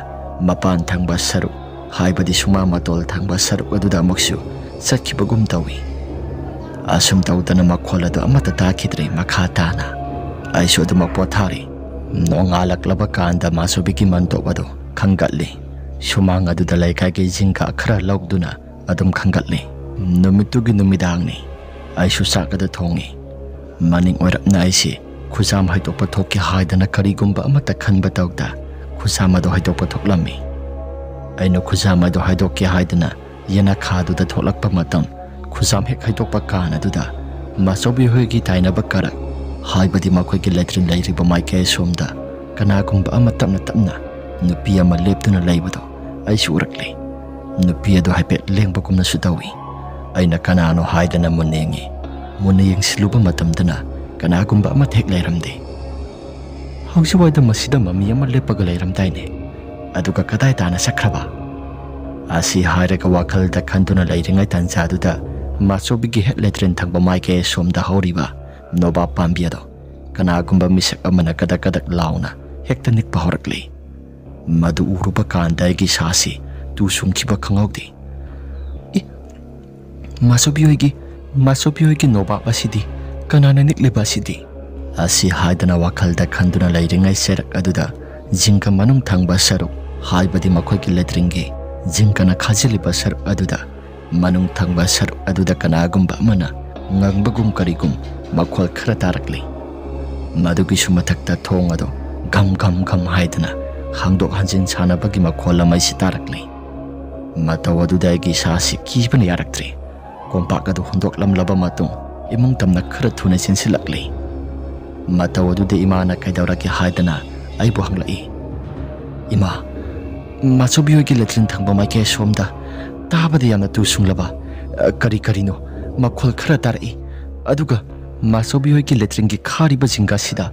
ꯃꯄꯥꯟ ꯊꯪꯕ ꯁꯔꯨꯛ, ꯍꯥꯏꯕꯗꯤ ꯁꯨꯃꯥꯡ ꯃꯇꯣꯜ ꯊꯪꯕ ꯁꯔꯨꯛ ꯑꯗꯨꯗ ꯑꯃꯨꯛꯁꯨ ꯆꯠꯈꯤꯕꯒꯨꯝ ꯇꯧꯏ꯫ ꯑꯁꯨꯝ ꯇꯧꯗꯅ ꯃꯈꯣꯜ ꯑꯗꯨ ꯑꯃꯠꯇ ꯇꯥꯈꯤꯗ꯭ꯔꯦ ꯃꯈꯥ ꯇꯥꯅ꯫ ꯑꯩꯁꯨ ꯑꯗꯨꯃꯛ ꯄꯣꯊꯥꯔꯤ꯫ ꯅꯣꯡꯉꯥꯜꯂꯛꯂꯕ ꯀꯥꯟꯗ ꯃꯥꯆꯧꯕꯤꯒꯤ ꯃꯟꯇꯣꯞ ꯑꯗꯨ ꯈꯟꯒꯠꯂꯤ꯫ ꯁꯨꯃꯥꯡ ꯑꯗꯨꯗ ꯂꯩꯀꯥꯏꯒꯤ ꯖꯤꯡꯒ ꯈꯔ ꯂꯧꯗꯨꯅ ꯑꯗꯨꯝ ꯈꯟꯒꯠꯂꯤ꯫ ꯅꯨꯃꯤꯠꯇꯨꯒꯤ ꯅꯨꯃꯤꯗꯥꯡꯅꯤ꯫ ꯑꯩꯁꯨ ꯆꯥꯛ ꯑꯗꯨ ꯊꯣꯡꯉꯤ꯫ ꯃꯅꯤꯡ ꯑꯣꯏꯔꯞꯅ ꯑꯩꯁꯤ ꯈꯨꯖꯥꯝ ꯍꯩꯗꯣꯛꯄ ꯊꯣꯛꯀꯦ ꯍꯥꯏꯗꯅ ꯀꯔꯤꯒꯨꯝꯕ ꯑꯃꯠꯇ ꯈꯟꯕ ꯇꯧꯗ ꯈꯨꯖꯥꯝ ꯑꯗꯨ ꯍꯩꯗꯣꯛꯄ ꯊꯣꯛꯂꯝꯃꯤ꯫ ꯑꯩꯅ ꯈꯨꯖꯥꯝ ꯑꯗꯨ ꯍꯩꯗꯣꯛꯀꯦ ꯍꯥꯏꯗꯅ ꯌꯦꯅꯈꯥꯗꯨꯗ ꯊꯣꯛꯂꯛꯄ ꯃꯇꯝ, ꯈꯨꯖꯥꯝ ꯍꯦꯛ ꯍꯩꯗꯣꯛꯄ ꯀꯥꯟ ꯑꯗꯨꯗ ꯃꯥꯆꯧꯕꯤ ꯍꯣꯏꯒꯤ ꯇꯥꯏꯅꯕ ꯀꯥꯔꯛ, ꯍꯥꯏꯕꯗꯤ ꯃꯈꯣꯏꯒꯤ ꯂꯦꯇ꯭ꯔꯤꯟ ꯂꯩꯔꯤꯕ ꯃꯥꯏꯀꯩ ꯑꯁꯣꯝꯗ ꯀꯅꯥꯒꯨꯝꯕ ꯑꯃ ꯇꯞꯅ ꯇꯞꯅ ꯅꯨꯄꯤ ꯑꯃ ꯂꯦꯞꯇꯨꯅ ꯂꯩꯕꯗꯨ ꯑꯩꯁꯨ ꯎꯔꯛꯂꯦ꯫ ꯅꯨꯄꯤ ꯑꯗꯨ ꯍꯥꯏꯐꯦꯠ ꯂꯦꯡꯕꯒꯨꯝꯅꯁꯨ ꯇꯧꯏ꯫ ꯑꯩꯅ ꯀꯅꯥꯅꯣ ꯍꯥꯏꯗꯅ ꯃꯨꯟꯅ ꯌꯦꯡꯉꯤ꯫ ꯃꯨꯟꯅ ꯌꯦꯡꯁꯤꯜꯂꯨꯕ ꯃꯇꯝꯗꯅ ꯀꯅꯥꯒꯨꯝꯕ ꯑꯃꯠꯇ ꯍꯦꯛ ꯂꯩꯔꯝꯗꯦ꯫ "ꯍꯧꯖꯤꯛꯋꯥꯏꯗ ꯃꯁꯤꯗ ꯃꯃꯤ ꯑꯃ ꯂꯦꯞꯄꯒ ꯂꯩꯔꯝꯗꯥꯏꯅꯦ, ꯑꯗꯨꯒ ꯀꯗꯥꯏ ꯇꯥꯅ ꯆꯠꯈ꯭ꯔꯕ?" ꯑꯁꯤ ꯍꯥꯏꯔꯒ ꯋꯥꯈꯜꯗ ꯈꯟꯗꯨꯅ ꯂꯩꯔꯤꯉꯩ ꯇꯥꯟꯖꯥꯗꯨꯗ ꯃꯥꯆꯧꯕꯤꯒꯤ ꯍꯦꯛ ꯂꯦꯇ꯭ꯔꯤꯟ ꯊꯪꯕ ꯃꯥꯏꯀꯩ ꯑꯁꯣꯝꯗ ꯍꯧꯔꯤꯕ ꯅꯣꯕꯥꯞ ꯄꯥꯝꯕꯤ ꯑꯗꯣ ꯀꯅꯥꯒꯨꯝꯕ ꯃꯤꯁꯛ ꯑꯃꯅ ꯀꯗꯛ ꯀꯗꯛ ꯂꯥꯎꯅ ꯍꯦꯛꯇ ꯅꯤꯛꯄ ꯍꯧꯔꯛꯂꯤ꯫ ꯃꯗꯨ ꯎꯔꯨꯕ ꯀꯥꯟꯗ ꯑꯩꯒꯤ ꯏꯁꯥꯁꯤ ꯇꯨ ꯆꯨꯡꯈꯤꯕ ꯈꯪꯍꯧꯗꯦ꯫ "ꯏ, ꯃꯥꯆꯧꯕꯤ ꯍꯣꯏꯒꯤ, ꯃꯥꯆꯧꯕꯤ ꯍꯣꯏꯒꯤ ꯅꯣꯕꯥꯞ ꯑꯁꯤꯗꯤ "ꯀꯅꯥꯅ ꯅꯤꯛꯂꯤꯕ ꯑꯁꯤꯗꯤ?" ꯑꯁꯤ ꯍꯥꯏꯗꯅ ꯋꯥꯈꯜꯗ ꯈꯟꯗꯨꯅ ꯂꯩꯔꯤꯉꯩ ꯆꯩꯔꯛ ꯑꯗꯨꯗ ꯖꯤꯡꯒ ꯃꯅꯨꯡ ꯊꯪꯕ ꯁꯔꯨꯛ, ꯍꯥꯏꯕꯗꯤ ꯃꯈꯣꯏꯒꯤ ꯂꯦꯇ꯭ꯔꯤꯟꯒꯤ ꯖꯤꯡꯒꯅ ꯈꯥꯖꯤꯜꯂꯤꯕ ꯁꯔꯨꯛ ꯑꯗꯨꯗ, ꯃꯅꯨꯡ ꯊꯪꯕ ꯁꯔꯨꯛ ꯑꯗꯨꯗ ꯀꯅꯥꯒꯨꯝꯕ ꯑꯃꯅ ꯉꯪꯕꯒꯨꯝ ꯀꯔꯤꯒꯨꯝ ꯃꯈꯣꯜ ꯈꯔ ꯇꯥꯔꯛꯂꯤ꯫ ꯃꯗꯨꯒꯤꯁꯨ ꯃꯊꯛꯇ ꯊꯣꯡ ꯑꯗꯨ ꯘꯝ ꯘꯝ ꯘꯝ ꯍꯥꯏꯗꯅ ꯍꯥꯡꯗꯣꯛ ꯍꯟꯖꯤꯟ ꯁꯥꯟꯅꯕꯒꯤ ꯃꯈꯣꯜ ꯑꯃ ꯑꯩꯁꯤ ꯇꯥꯔꯛꯂꯤ꯫ ꯃꯇꯧ ꯑꯗꯨꯗ ꯑꯩꯒꯤ ꯏꯁꯥꯁꯤ ꯀꯤꯕꯅ ꯌꯥꯔꯛꯇ꯭ꯔꯦ꯫ ꯀꯣꯝꯄꯥꯛ ꯑꯗꯨ ꯍꯨꯟꯗꯣꯛꯂꯝꯂꯕ ꯃꯇꯨꯡ ꯏꯃꯨꯡ ꯇꯝꯅ ꯈꯔ ꯊꯨꯅ ꯆꯦꯟꯁꯤꯜꯂꯛꯂꯤ꯫ ꯃꯇꯧ ꯑꯗꯨꯗ ꯏꯃꯥꯅ ꯀꯩꯗꯧꯔꯒꯦ ꯍꯥꯏꯗꯅ ꯑꯩꯕꯨ ꯍꯪꯂꯛꯏ꯫ "ꯏꯃꯥ, ꯃꯥꯆꯧꯕꯤ ꯍꯣꯏꯒꯤ ꯂꯦꯇ꯭ꯔꯤꯟ ꯊꯪꯕ ꯃꯥꯏꯀꯩ ꯑꯁꯣꯝꯗ ꯇꯥꯕꯗ ꯌꯥꯝꯅ ꯇꯨ ꯁꯨꯡꯂꯕ, ꯑ, ꯀꯔꯤ ꯀꯔꯤꯅꯣ ꯃꯈꯣꯜ ꯈꯔ ꯇꯥꯔꯛꯏ꯫ ꯑꯗꯨꯒ ꯃꯥꯆꯧꯕꯤ ꯍꯣꯏꯒꯤ ꯂꯦꯇ꯭ꯔꯤꯟꯒꯤ ꯈꯥꯔꯤꯕ ꯖꯤꯡꯒꯥꯁꯤꯗ,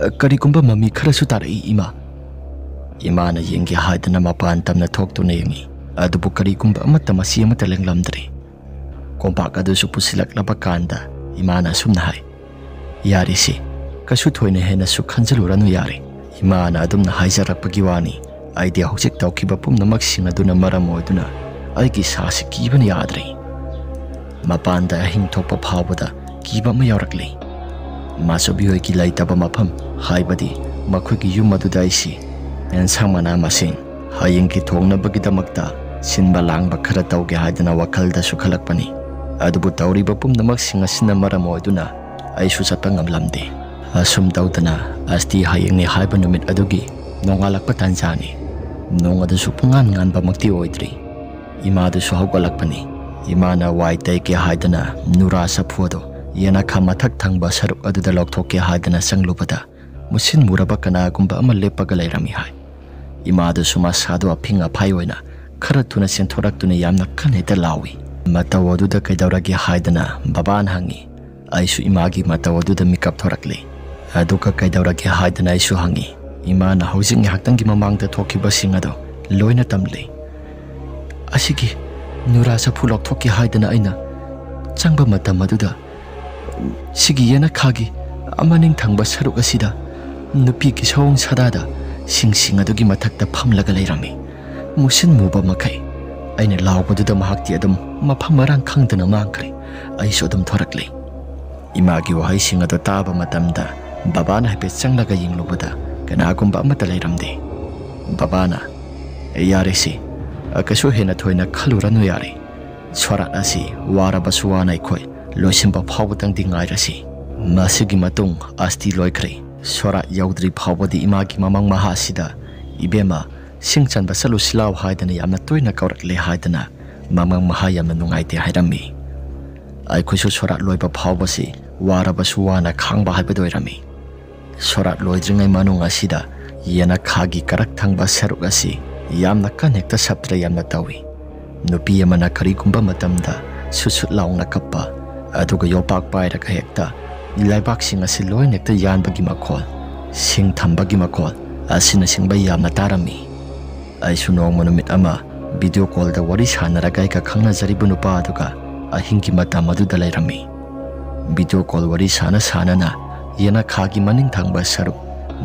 ꯑ, ꯀꯔꯤꯒꯨꯝꯕ ꯃꯃꯤ ꯈꯔꯁꯨ ꯇꯥꯔꯛꯏ, ꯏꯃꯥ꯫" ꯏꯃꯥꯅ ꯌꯦꯡꯒꯦ ꯍꯥꯏꯗꯅ ꯃꯄꯥꯟ ꯇꯝꯅ ꯊꯣꯛꯇꯨꯅ ꯌꯦꯡꯉꯤ, ꯑꯗꯨꯕꯨ ꯀꯔꯤꯒꯨꯝꯕ ꯑꯃꯠꯇ, ꯃꯁꯤ ꯑꯃꯠꯇ ꯂꯦꯡꯂꯝꯗ꯭ꯔꯦ꯫ ꯀꯣꯝꯄꯥꯛ ꯑꯗꯨꯁꯨ ꯄꯨꯁꯤꯜꯂꯛꯂꯕ ꯀꯥꯟꯗ ꯏꯃꯥꯅ ꯑꯁꯨꯝꯅ ꯍꯥꯏ, "ꯌꯥꯔꯦꯁꯦ, ꯀꯩꯁꯨ ꯊꯣꯏꯅ ꯍꯦꯟꯅꯁꯨ ꯈꯟꯖꯤꯜꯂꯨꯔꯅꯨ, ꯌꯥꯔꯦ꯫" ꯏꯃꯥꯅ ꯑꯗꯨꯝꯅ ꯍꯥꯏꯖꯔꯛꯄꯒꯤ ꯋꯥꯅꯤ꯫ ꯑꯩꯗꯤ ꯍꯧꯖꯤꯛ ꯇꯧꯈꯤꯕ ꯄꯨꯝꯅꯃꯛꯁꯤꯡ ꯑꯗꯨꯅ ꯃꯔꯝ ꯑꯣꯏꯗꯨꯅ ꯑꯩꯒꯤ ꯏꯁꯥꯁꯤ ꯀꯤꯕꯅ ꯌꯥꯗ꯭ꯔꯦ꯫ ꯃꯄꯥꯟꯗ ꯑꯍꯤꯡ ꯊꯣꯛꯄ ꯐꯥꯎꯕꯗ ꯀꯤꯕ ꯑꯃ ꯌꯥꯎꯔꯛꯂꯤ꯫ ꯃꯥꯆꯧꯕꯤ ꯍꯣꯏꯒꯤ ꯂꯩꯇꯕ ꯃꯐꯝ, ꯍꯥꯏꯕꯗꯤ ꯃꯈꯣꯏꯒꯤ ꯌꯨꯝ ꯑꯗꯨꯗ ꯑꯩꯁꯤ ꯑꯦꯟꯁꯥꯡ ꯃꯅꯥ ꯃꯁꯤꯡ ꯍꯌꯦꯡꯒꯤ ꯊꯣꯡꯅꯕꯒꯤꯗꯃꯛꯇ ꯁꯤꯟꯕ ꯂꯥꯡꯕ ꯈꯔ ꯇꯧꯒꯦ ꯍꯥꯏꯗꯅ ꯋꯥꯈꯜꯗꯁꯨ ꯈꯜꯂꯛꯄꯅꯤ꯫ ꯑꯗꯨꯕꯨ ꯇꯧꯔꯤꯕ ꯄꯨꯝꯅꯃꯛꯁꯤꯡ ꯑꯁꯤꯅ ꯃꯔꯝ ꯑꯣꯏꯗꯨꯅ ꯑꯩꯁꯨ ꯆꯠꯄ ꯉꯝꯂꯝꯗꯦ꯫ ꯑꯁꯨꯝ ꯇꯧꯗꯅ ꯑꯁꯇꯤ ꯍꯌꯦꯡꯅꯤ ꯍꯥꯏꯕ ꯅꯨꯃꯤꯠ ꯑꯗꯨꯒꯤ ꯅꯣꯡꯉꯥꯜꯂꯛꯄ ꯇꯥꯟꯖꯥꯅꯤ꯫ ꯅꯣꯡ ꯑꯗꯨꯁꯨ ꯄꯨꯡꯉꯥꯟ ꯉꯥꯟꯕꯃꯛꯇꯤ ꯑꯣꯏꯗ꯭ꯔꯤ꯫ ꯏꯃꯥꯗꯨꯁꯨ ꯍꯧꯒꯠꯂꯛꯄꯅꯤ꯫ ꯏꯃꯥꯅ ꯋꯥꯏ ꯇꯩꯒꯦ ꯍꯥꯏꯗꯅ ꯅꯨꯔꯥ ꯆꯐꯨ ꯑꯗꯨ ꯌꯦꯅꯈꯥ ꯃꯊꯛ ꯊꯪꯕ ꯁꯔꯨꯛ ꯑꯗꯨꯗ ꯂꯧꯊꯣꯛꯀꯦ ꯍꯥꯏꯗꯅ ꯆꯪꯂꯨꯕꯗ, ꯃꯨꯁꯤꯟ ꯃꯨꯔꯕ ꯀꯅꯥꯒꯨꯝꯕ ꯑꯃ ꯂꯦꯞꯄꯒ ꯂꯩꯔꯝꯃꯤ ꯍꯥꯏ꯫ ꯏꯃꯥꯗꯨꯁꯨ ꯃꯁꯥꯗꯨ ꯑꯐꯤꯡ ꯑꯐꯥꯏ ꯑꯣꯏꯅ ꯈꯔ ꯊꯨꯅ ꯆꯦꯟꯊꯣꯔꯛꯇꯨꯅ ꯌꯥꯝꯅ ꯀꯟꯅ ꯍꯦꯛꯇ ꯂꯥꯎꯏ꯫ "ꯃꯇꯧ ꯑꯗꯨꯗ ꯀꯩꯗꯧꯔꯒꯦ?" ꯍꯥꯏꯗꯅ ꯕꯕꯥꯅ ꯍꯪꯉꯤ꯫ ꯑꯩꯁꯨ ꯏꯃꯥꯒꯤ ꯃꯇꯧ ꯑꯗꯨꯗ ꯃꯤꯀꯞ ꯊꯣꯔꯛꯂꯤ꯫ "ꯑꯗꯨꯒ ꯀꯩꯗꯧꯔꯒꯦ?" ꯍꯥꯏꯗꯅ ꯑꯩꯁꯨ ꯍꯪꯉꯤ꯫ ꯏꯃꯥꯅ ꯍꯧꯖꯤꯛ ꯉꯥꯏꯍꯥꯛꯇꯪꯒꯤ ꯃꯃꯥꯡꯗ ꯊꯣꯛꯈꯤꯕꯁꯤꯡ ꯑꯗꯨ ꯂꯣꯏꯅ ꯇꯝꯂꯤ꯫ "ꯑꯁꯤꯒꯤ ꯅꯨꯔꯥ ꯆꯐꯨ ꯂꯧꯊꯣꯛꯀꯦ ꯍꯥꯏꯗꯅ ꯑꯩꯅ ꯆꯪꯕ ꯃꯇꯝ ꯑꯗꯨꯗ, ꯁꯤꯒꯤ ꯌꯦꯅꯈꯥꯒꯤ ꯑꯃꯅꯤꯡ ꯊꯪꯕ ꯁꯔꯨꯛ ꯑꯁꯤꯗ ꯅꯨꯄꯤꯒꯤ ꯁꯑꯣꯡ ꯁꯥꯗꯥꯗ ꯁꯤꯡꯁꯤꯡ ꯑꯗꯨꯒꯤ ꯃꯊꯛꯇ ꯐꯝꯂꯒ ꯂꯩꯔꯝꯃꯤ, ꯃꯨꯁꯤꯟ ꯃꯨꯕ ꯃꯈꯩ꯫ ꯑꯩꯅ ꯂꯥꯎꯕꯗꯨꯗ ꯃꯍꯥꯛꯇꯤ ꯑꯗꯨꯝ ꯃꯐꯝ ꯃꯔꯥꯡ ꯈꯪꯗꯅ ꯃꯥꯡꯈ꯭ꯔꯦ꯫ ꯑꯩꯁꯨ ꯑꯗꯨꯝ ꯊꯣꯔꯛꯂꯦ꯫" ꯏꯃꯥꯒꯤ ꯋꯥꯍꯩꯁꯤꯡ ꯑꯗꯨ ꯇꯥꯕ ꯃꯇꯝꯗ ꯕꯕꯥꯅ ꯍꯥꯏꯐꯦꯠ ꯆꯪꯂꯒ ꯌꯦꯡꯂꯨꯕꯗ ꯀꯅꯥꯒꯨꯝꯕ ꯑꯃꯠꯇ ꯂꯩꯔꯝꯗꯦ꯫ ꯕꯕꯥꯅ, "ꯌꯥꯔꯦꯁꯤ, ꯀꯩꯁꯨ ꯍꯦꯟꯅ ꯊꯣꯏꯅ ꯈꯜꯂꯨꯔꯅꯨ, ꯌꯥꯔꯦ꯫ ꯁꯣꯔꯥꯠ ꯑꯁꯤ ꯋꯥꯔꯕꯁꯨ ꯋꯥꯅ ꯑꯩꯈꯣꯏ ꯂꯣꯏꯁꯤꯟꯕ ꯐꯥꯎꯕꯗꯪꯗꯤ ꯉꯥꯏꯔꯁꯤ꯫ ꯃꯁꯤꯒꯤ ꯃꯇꯨꯡ ꯑꯁꯇꯤ ꯂꯣꯏꯈ꯭ꯔꯦ꯫ ꯁꯣꯔꯥꯠ ꯌꯧꯗ꯭ꯔꯤ ꯐꯥꯎꯕꯗꯤ ꯏꯃꯥꯒꯤ ꯃꯃꯪ ꯃꯍꯥꯁꯤꯗ, 'ꯏꯕꯦꯝꯃ, ꯁꯤꯡ ꯆꯟꯕ ꯆꯠꯂꯨꯁꯤ ꯂꯥꯎ' ꯍꯥꯏꯗꯅ ꯌꯥꯝꯅ ꯇꯣꯏꯅ ꯀꯧꯔꯛꯂꯦ" ꯍꯥꯏꯗꯅ ꯃꯃꯪ ꯃꯍꯥ ꯌꯥꯝꯅ ꯅꯨꯡꯉꯥꯏꯇꯦ ꯍꯥꯏꯔꯝꯃꯤ꯫ ꯑꯩꯈꯣꯏꯁꯨ ꯁꯣꯔꯥꯠ ꯂꯣꯏꯕ ꯐꯥꯎꯕꯁꯤ ꯋꯥꯔꯕꯁꯨ ꯋꯥꯅ ꯈꯥꯡꯕ ꯍꯥꯏꯕꯗꯨ ꯑꯣꯏꯔꯝꯃꯤ꯫ ꯁꯣꯔꯥꯠ ꯂꯣꯏꯗ꯭ꯔꯤꯉꯩ ꯃꯅꯨꯡ ꯑꯁꯤꯗ ꯌꯦꯅꯈꯥꯒꯤ ꯀꯔꯛ ꯊꯪꯕ ꯁꯔꯨꯛ ꯑꯁꯤ ꯌꯥꯝꯅ ꯀꯟ ꯍꯦꯛꯇ ꯁꯞꯇ꯭ꯔ ꯌꯥꯝꯅ ꯇꯧꯏ꯫ ꯅꯨꯄꯤ ꯑꯃꯅ ꯀꯔꯤꯒꯨꯝꯕ ꯃꯇꯝꯗ ꯁꯨꯠ ꯁꯨꯠ ꯂꯥꯎꯅ ꯀꯞꯄ, ꯑꯗꯨꯒ ꯌꯣꯄꯥꯛ ꯄꯥꯏꯔꯒ ꯍꯦꯛꯇ ꯂꯩꯕꯥꯛꯁꯤꯡ ꯑꯁꯤ ꯂꯣꯏꯅ ꯍꯦꯛꯇ ꯌꯥꯟꯕꯒꯤ ꯃꯈꯣꯜ, ꯁꯤꯡ ꯊꯝꯕꯒꯤ ꯃꯈꯣꯜ ꯑꯁꯤꯅꯆꯤꯡꯕ ꯌꯥꯝꯅ ꯇꯥꯔꯝꯃꯤ꯫ ꯑꯩꯁꯨ ꯅꯣꯡꯃ ꯅꯨꯃꯤꯠ ꯑꯃ ꯚꯤꯗꯤꯑꯣ ꯀꯣꯜꯗ ꯋꯥꯔꯤ ꯁꯥꯟꯅꯔꯒ ꯑꯩꯒ ꯈꯪꯅꯖꯔꯤꯕ ꯅꯨꯄꯥ ꯑꯗꯨꯒ ꯑꯍꯤꯡꯒꯤ ꯃꯇꯝ ꯑꯗꯨꯗ ꯂꯩꯔꯝꯃꯤ꯫ ꯚꯤꯗꯤꯑꯣ ꯀꯣꯜ ꯋꯥꯔꯤ ꯁꯥꯟꯅ ꯁꯥꯟꯅꯅ ꯌꯦꯅꯈꯥꯒꯤ ꯃꯅꯤꯡ ꯊꯪꯕ ꯁꯔꯨꯛ,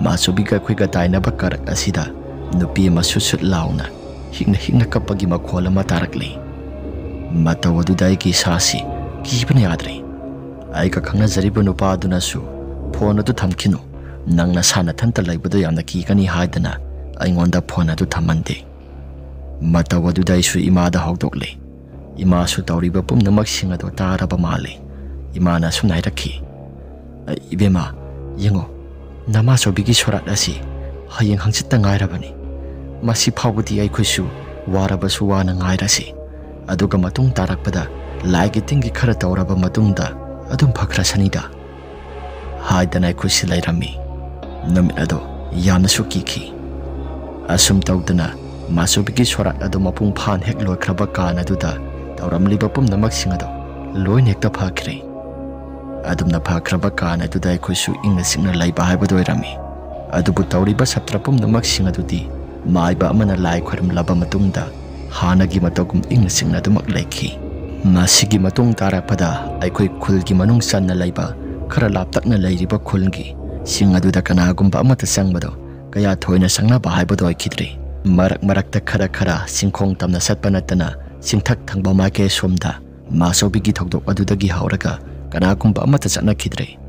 ꯃꯥꯆꯧꯕꯤꯒ ꯑꯩꯈꯣꯏꯒ ꯇꯥꯏꯅꯕ ꯀꯔꯛ ꯑꯁꯤꯗ ꯅꯨꯄꯤ ꯑꯃ ꯁꯨꯠ ꯁꯨꯠ ꯂꯥꯎꯅ ꯍꯤꯛꯅ ꯍꯤꯛꯅ ꯀꯞꯄꯒꯤ ꯃꯈꯣꯜ ꯑꯃ ꯇꯥꯔꯛꯂꯤ꯫ ꯃꯇꯧ ꯑꯗꯨꯗ ꯑꯩꯒꯤ ꯏꯁꯥꯁꯤ ꯀꯤꯕꯅ ꯌꯥꯗ꯭ꯔꯦ꯫ ꯑꯩꯒ ꯈꯪꯅꯖꯔꯤꯕ ꯅꯨꯄꯥ ꯑꯗꯨꯅꯁꯨ, "ꯐꯣꯟ ꯑꯗꯨ ꯊꯝꯈꯤꯅꯨ, ꯅꯪ ꯅꯁꯥ ꯅꯊꯟꯇ ꯂꯩꯕꯗꯨ ꯌꯥꯝꯅ ꯀꯤꯒꯅꯤ" ꯍꯥꯏꯗꯅ ꯑꯩꯉꯣꯟꯗ ꯐꯣꯟ ꯑꯗꯨ ꯊꯝꯍꯟꯗꯦ꯫ ꯃꯇꯧ ꯑꯗꯨꯗ ꯑꯩꯁꯨ ꯏꯃꯥꯗ ꯍꯧꯗꯣꯛꯂꯦ꯫ ꯏꯃꯥꯁꯨ ꯇꯧꯔꯤꯕ ꯄꯨꯝꯅꯃꯛꯁꯤꯡ ꯑꯗꯨ ꯇꯥꯔꯕ ꯃꯥꯜꯂꯦ꯫ ꯏꯃꯥꯅ ꯑꯁꯨꯝꯅ ꯍꯥꯏꯔꯛꯈꯤ, "ꯏꯕꯦꯝꯃ, ꯌꯦꯡꯉꯣ, ꯅꯃꯥꯆꯧꯕꯤꯒꯤ ꯁꯣꯔꯥꯠ ꯑꯁꯤ ꯍꯌꯦꯡ ꯍꯪꯆꯤꯠꯇ ꯉꯥꯏꯔꯕꯅꯤ꯫ ꯃꯁꯤ ꯐꯥꯎꯕꯗꯤ ꯑꯩꯈꯣꯏꯁꯨ ꯋꯥꯔꯕꯁꯨ ꯋꯥꯅ ꯉꯥꯏꯔꯁꯤ꯫ ꯑꯗꯨꯒ ꯃꯇꯨꯡ ꯇꯥꯔꯛꯄꯗ ꯂꯥꯏꯒꯤ ꯇꯤꯟꯒꯤ ꯈꯔ ꯇꯧꯔꯕ ꯃꯇꯨꯡꯗ ꯑꯗꯨꯝ ꯐꯈ꯭ꯔꯁꯅꯤꯗ" ꯍꯥꯏꯗꯅ ꯑꯩꯈꯣꯏꯁꯤ ꯂꯩꯔꯝꯃꯤ꯫ ꯅꯨꯃꯤꯠ ꯑꯗꯣ ꯌꯥꯝꯅꯁꯨ ꯀꯤꯈꯤ꯫ ꯑꯁꯨꯝ ꯇꯧꯗꯅ ꯃꯥꯆꯧꯕꯤꯒꯤ ꯁꯣꯔꯥꯠ ꯑꯗꯨ ꯃꯄꯨꯡ ꯐꯥꯅ ꯍꯦꯛ ꯂꯣꯏꯈ꯭ꯔꯕ ꯀꯥꯟ ꯑꯗꯨꯗ ꯇꯧꯔꯝꯂꯤꯕ ꯄꯨꯝꯅꯃꯛꯁꯤꯡ ꯑꯗꯨ ꯂꯣꯏꯅ ꯍꯦꯛꯇ ꯐꯈ꯭ꯔꯦ꯫ ꯑꯗꯨꯝꯅ ꯐꯈ꯭ꯔꯕ ꯀꯥꯟ ꯑꯗꯨꯗ ꯑꯩꯈꯣꯏꯁꯨ ꯏꯪꯅ ꯆꯤꯛꯅ ꯂꯩꯕ ꯍꯥꯏꯕꯗꯨ ꯑꯣꯏꯔꯝꯃꯤ꯫ ꯑꯗꯨꯕꯨ ꯇꯧꯔꯤꯕ ꯁꯥꯇ꯭ꯔ ꯄꯨꯝꯅꯃꯛꯁꯤꯡ ꯑꯗꯨꯗꯤ ꯃꯥꯏꯕ ꯑꯃꯅ ꯂꯥꯏ ꯈꯣꯏꯔꯝꯂꯕ ꯃꯇꯨꯡꯗ ꯍꯥꯟꯅꯒꯤ ꯃꯇꯧꯒꯨꯝ ꯏꯪꯅ ꯆꯤꯛꯅ ꯑꯗꯨꯃꯛ ꯂꯩꯈꯤ꯫ ꯃꯁꯤꯒꯤ ꯃꯇꯨꯡ ꯇꯥꯔꯛꯄꯗ ꯑꯩꯈꯣꯏ ꯈꯨꯜꯒꯤ ꯃꯅꯨꯡ ꯆꯟꯅ ꯂꯩꯕ ꯈꯔ ꯂꯥꯞꯇꯛꯅ ꯂꯩꯔꯤꯕ ꯈꯨꯜꯒꯤ ꯁꯤꯡ ꯑꯗꯨꯗ ꯀꯅꯥꯒꯨꯝꯕ ꯑꯃꯠꯇ ꯆꯪꯕꯗꯨ ꯀꯌꯥ ꯊꯣꯏꯅ ꯆꯪꯅꯕ ꯍꯥꯏꯕꯗꯨ ꯑꯣꯏꯈꯤꯗ꯭ꯔꯦ꯫ ꯃꯔꯛ ꯃꯔꯛꯇ ꯈꯔ ꯈꯔ ꯆꯤꯡꯈꯣꯡ ꯇꯝꯅ ꯆꯠꯄ ꯅꯠꯇꯅ ꯆꯤꯡꯊꯛ ꯊꯪꯕ ꯃꯥꯏꯀꯩ ꯑꯁꯣꯝꯗ ꯃꯥꯆꯧꯕꯤꯒꯤ ꯊꯧꯗꯣꯛ ꯑꯗꯨꯗꯒꯤ ꯍꯧꯔꯒ ꯀꯅꯥꯒꯨꯝꯕ ꯑꯃꯠꯇ ꯆꯠꯅꯈꯤꯗ꯭ꯔꯦ꯫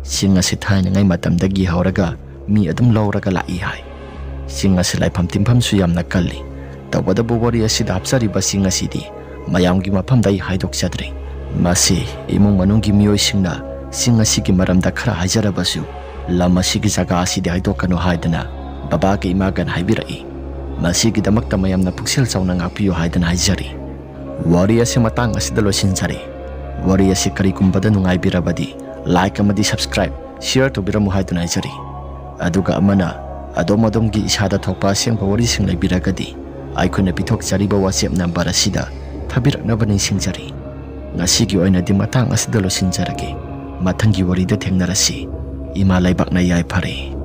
ꯆꯤꯡ ꯑꯁꯤ ꯊꯥꯏꯅꯉꯩ ꯃꯇꯝꯗꯒꯤ ꯍꯧꯔꯒ ꯃꯤ ꯑꯗꯨꯝ ꯂꯧꯔꯒ ꯂꯥꯛꯏ ꯍꯥꯏ꯫ ꯆꯤꯡ ꯑꯁꯤ ꯂꯥꯏꯐꯝ ꯇꯤꯟꯐꯝꯁꯨ ꯌꯥꯝꯅ ꯀꯜꯂꯤ꯫ ꯇꯧꯕꯇꯕꯨ ꯋꯥꯔꯤ ꯑꯁꯤꯗ ꯍꯥꯞꯆꯔꯤꯕ ꯆꯤꯡ ꯑꯁꯤꯗꯤ ꯃꯌꯥꯝꯒꯤ ꯃꯐꯝꯗ ꯑꯩ ꯍꯥꯏꯗꯣꯛꯆꯗ꯭ꯔꯦ꯫ ꯃꯁꯤ ꯏꯃꯨꯡ ꯃꯅꯨꯡꯒꯤ ꯃꯤꯑꯣꯏꯁꯤꯡꯅ ꯆꯤꯡ ꯑꯁꯤꯒꯤ ꯃꯔꯝꯗ ꯈꯔ ꯍꯥꯏꯖꯔꯕꯁꯨ, ꯂꯝ ꯑꯁꯤꯒꯤ ꯖꯒꯥ ꯑꯁꯤꯗꯤ ꯍꯥꯏꯗꯣꯛꯀꯅꯨ ꯍꯥꯏꯗꯅ ꯕꯕꯥꯒ ꯏꯃꯥꯒꯅ ꯍꯥꯏꯕꯤꯔꯛꯏ꯫ ꯃꯁꯤꯒꯤꯗꯃꯛꯇ ꯃꯌꯥꯝꯅ ꯄꯨꯛꯆꯦꯜ ꯆꯥꯎꯅ ꯉꯥꯛꯄꯤꯌꯨ ꯍꯥꯏꯗꯅ ꯍꯥꯏꯖꯔꯤ꯫ ꯋꯥꯔꯤ ꯑꯁꯤ ꯃꯇꯥꯡ ꯑꯁꯤꯗ ꯂꯣꯏꯁꯤꯟꯖꯔꯦ꯫ ꯋꯥꯔꯤ ꯑꯁꯤ ꯀꯔꯤꯒꯨꯝꯕꯗ ꯅꯨꯡꯉꯥꯏꯕꯤꯔꯕꯗꯤ like ꯑꯃꯗꯤ subscribe, share ꯇꯧꯕꯤꯔꯝꯃꯨ ꯍꯥꯏꯗꯨꯅ ꯍꯥꯏꯖꯔꯤ꯫ ꯑꯗꯨꯒ ꯑꯃꯅ, ꯑꯗꯣꯝ ꯑꯗꯣꯝꯒꯤ ꯏꯁꯥꯗ ꯊꯣꯛꯄ ꯑꯁꯦꯡꯕ ꯋꯥꯔꯤꯁꯤꯡ ꯂꯩꯕꯤꯔꯒꯗꯤ ꯑꯩꯈꯣꯏꯅ ꯄꯤꯊꯣꯛꯆꯔꯤꯕ WhatsApp number ꯑꯁꯤꯗ ꯊꯥꯕꯤꯔꯛꯅꯕ ꯅꯤꯡꯁꯤꯡꯖꯔꯤ꯫ ꯉꯁꯤꯒꯤ ꯑꯣꯏꯅꯗꯤ ꯃꯇꯥꯡ ꯑꯁꯤꯗ ꯂꯣꯏꯁꯤꯟꯖꯔꯒꯦ꯫ ꯃꯊꯪꯒꯤ ꯋꯥꯔꯤꯗ ꯊꯦꯡꯅꯔꯁꯤ꯫ ꯏꯃꯥ ꯂꯩꯕꯥꯛꯅ ꯌꯥꯏꯐꯔꯦ꯫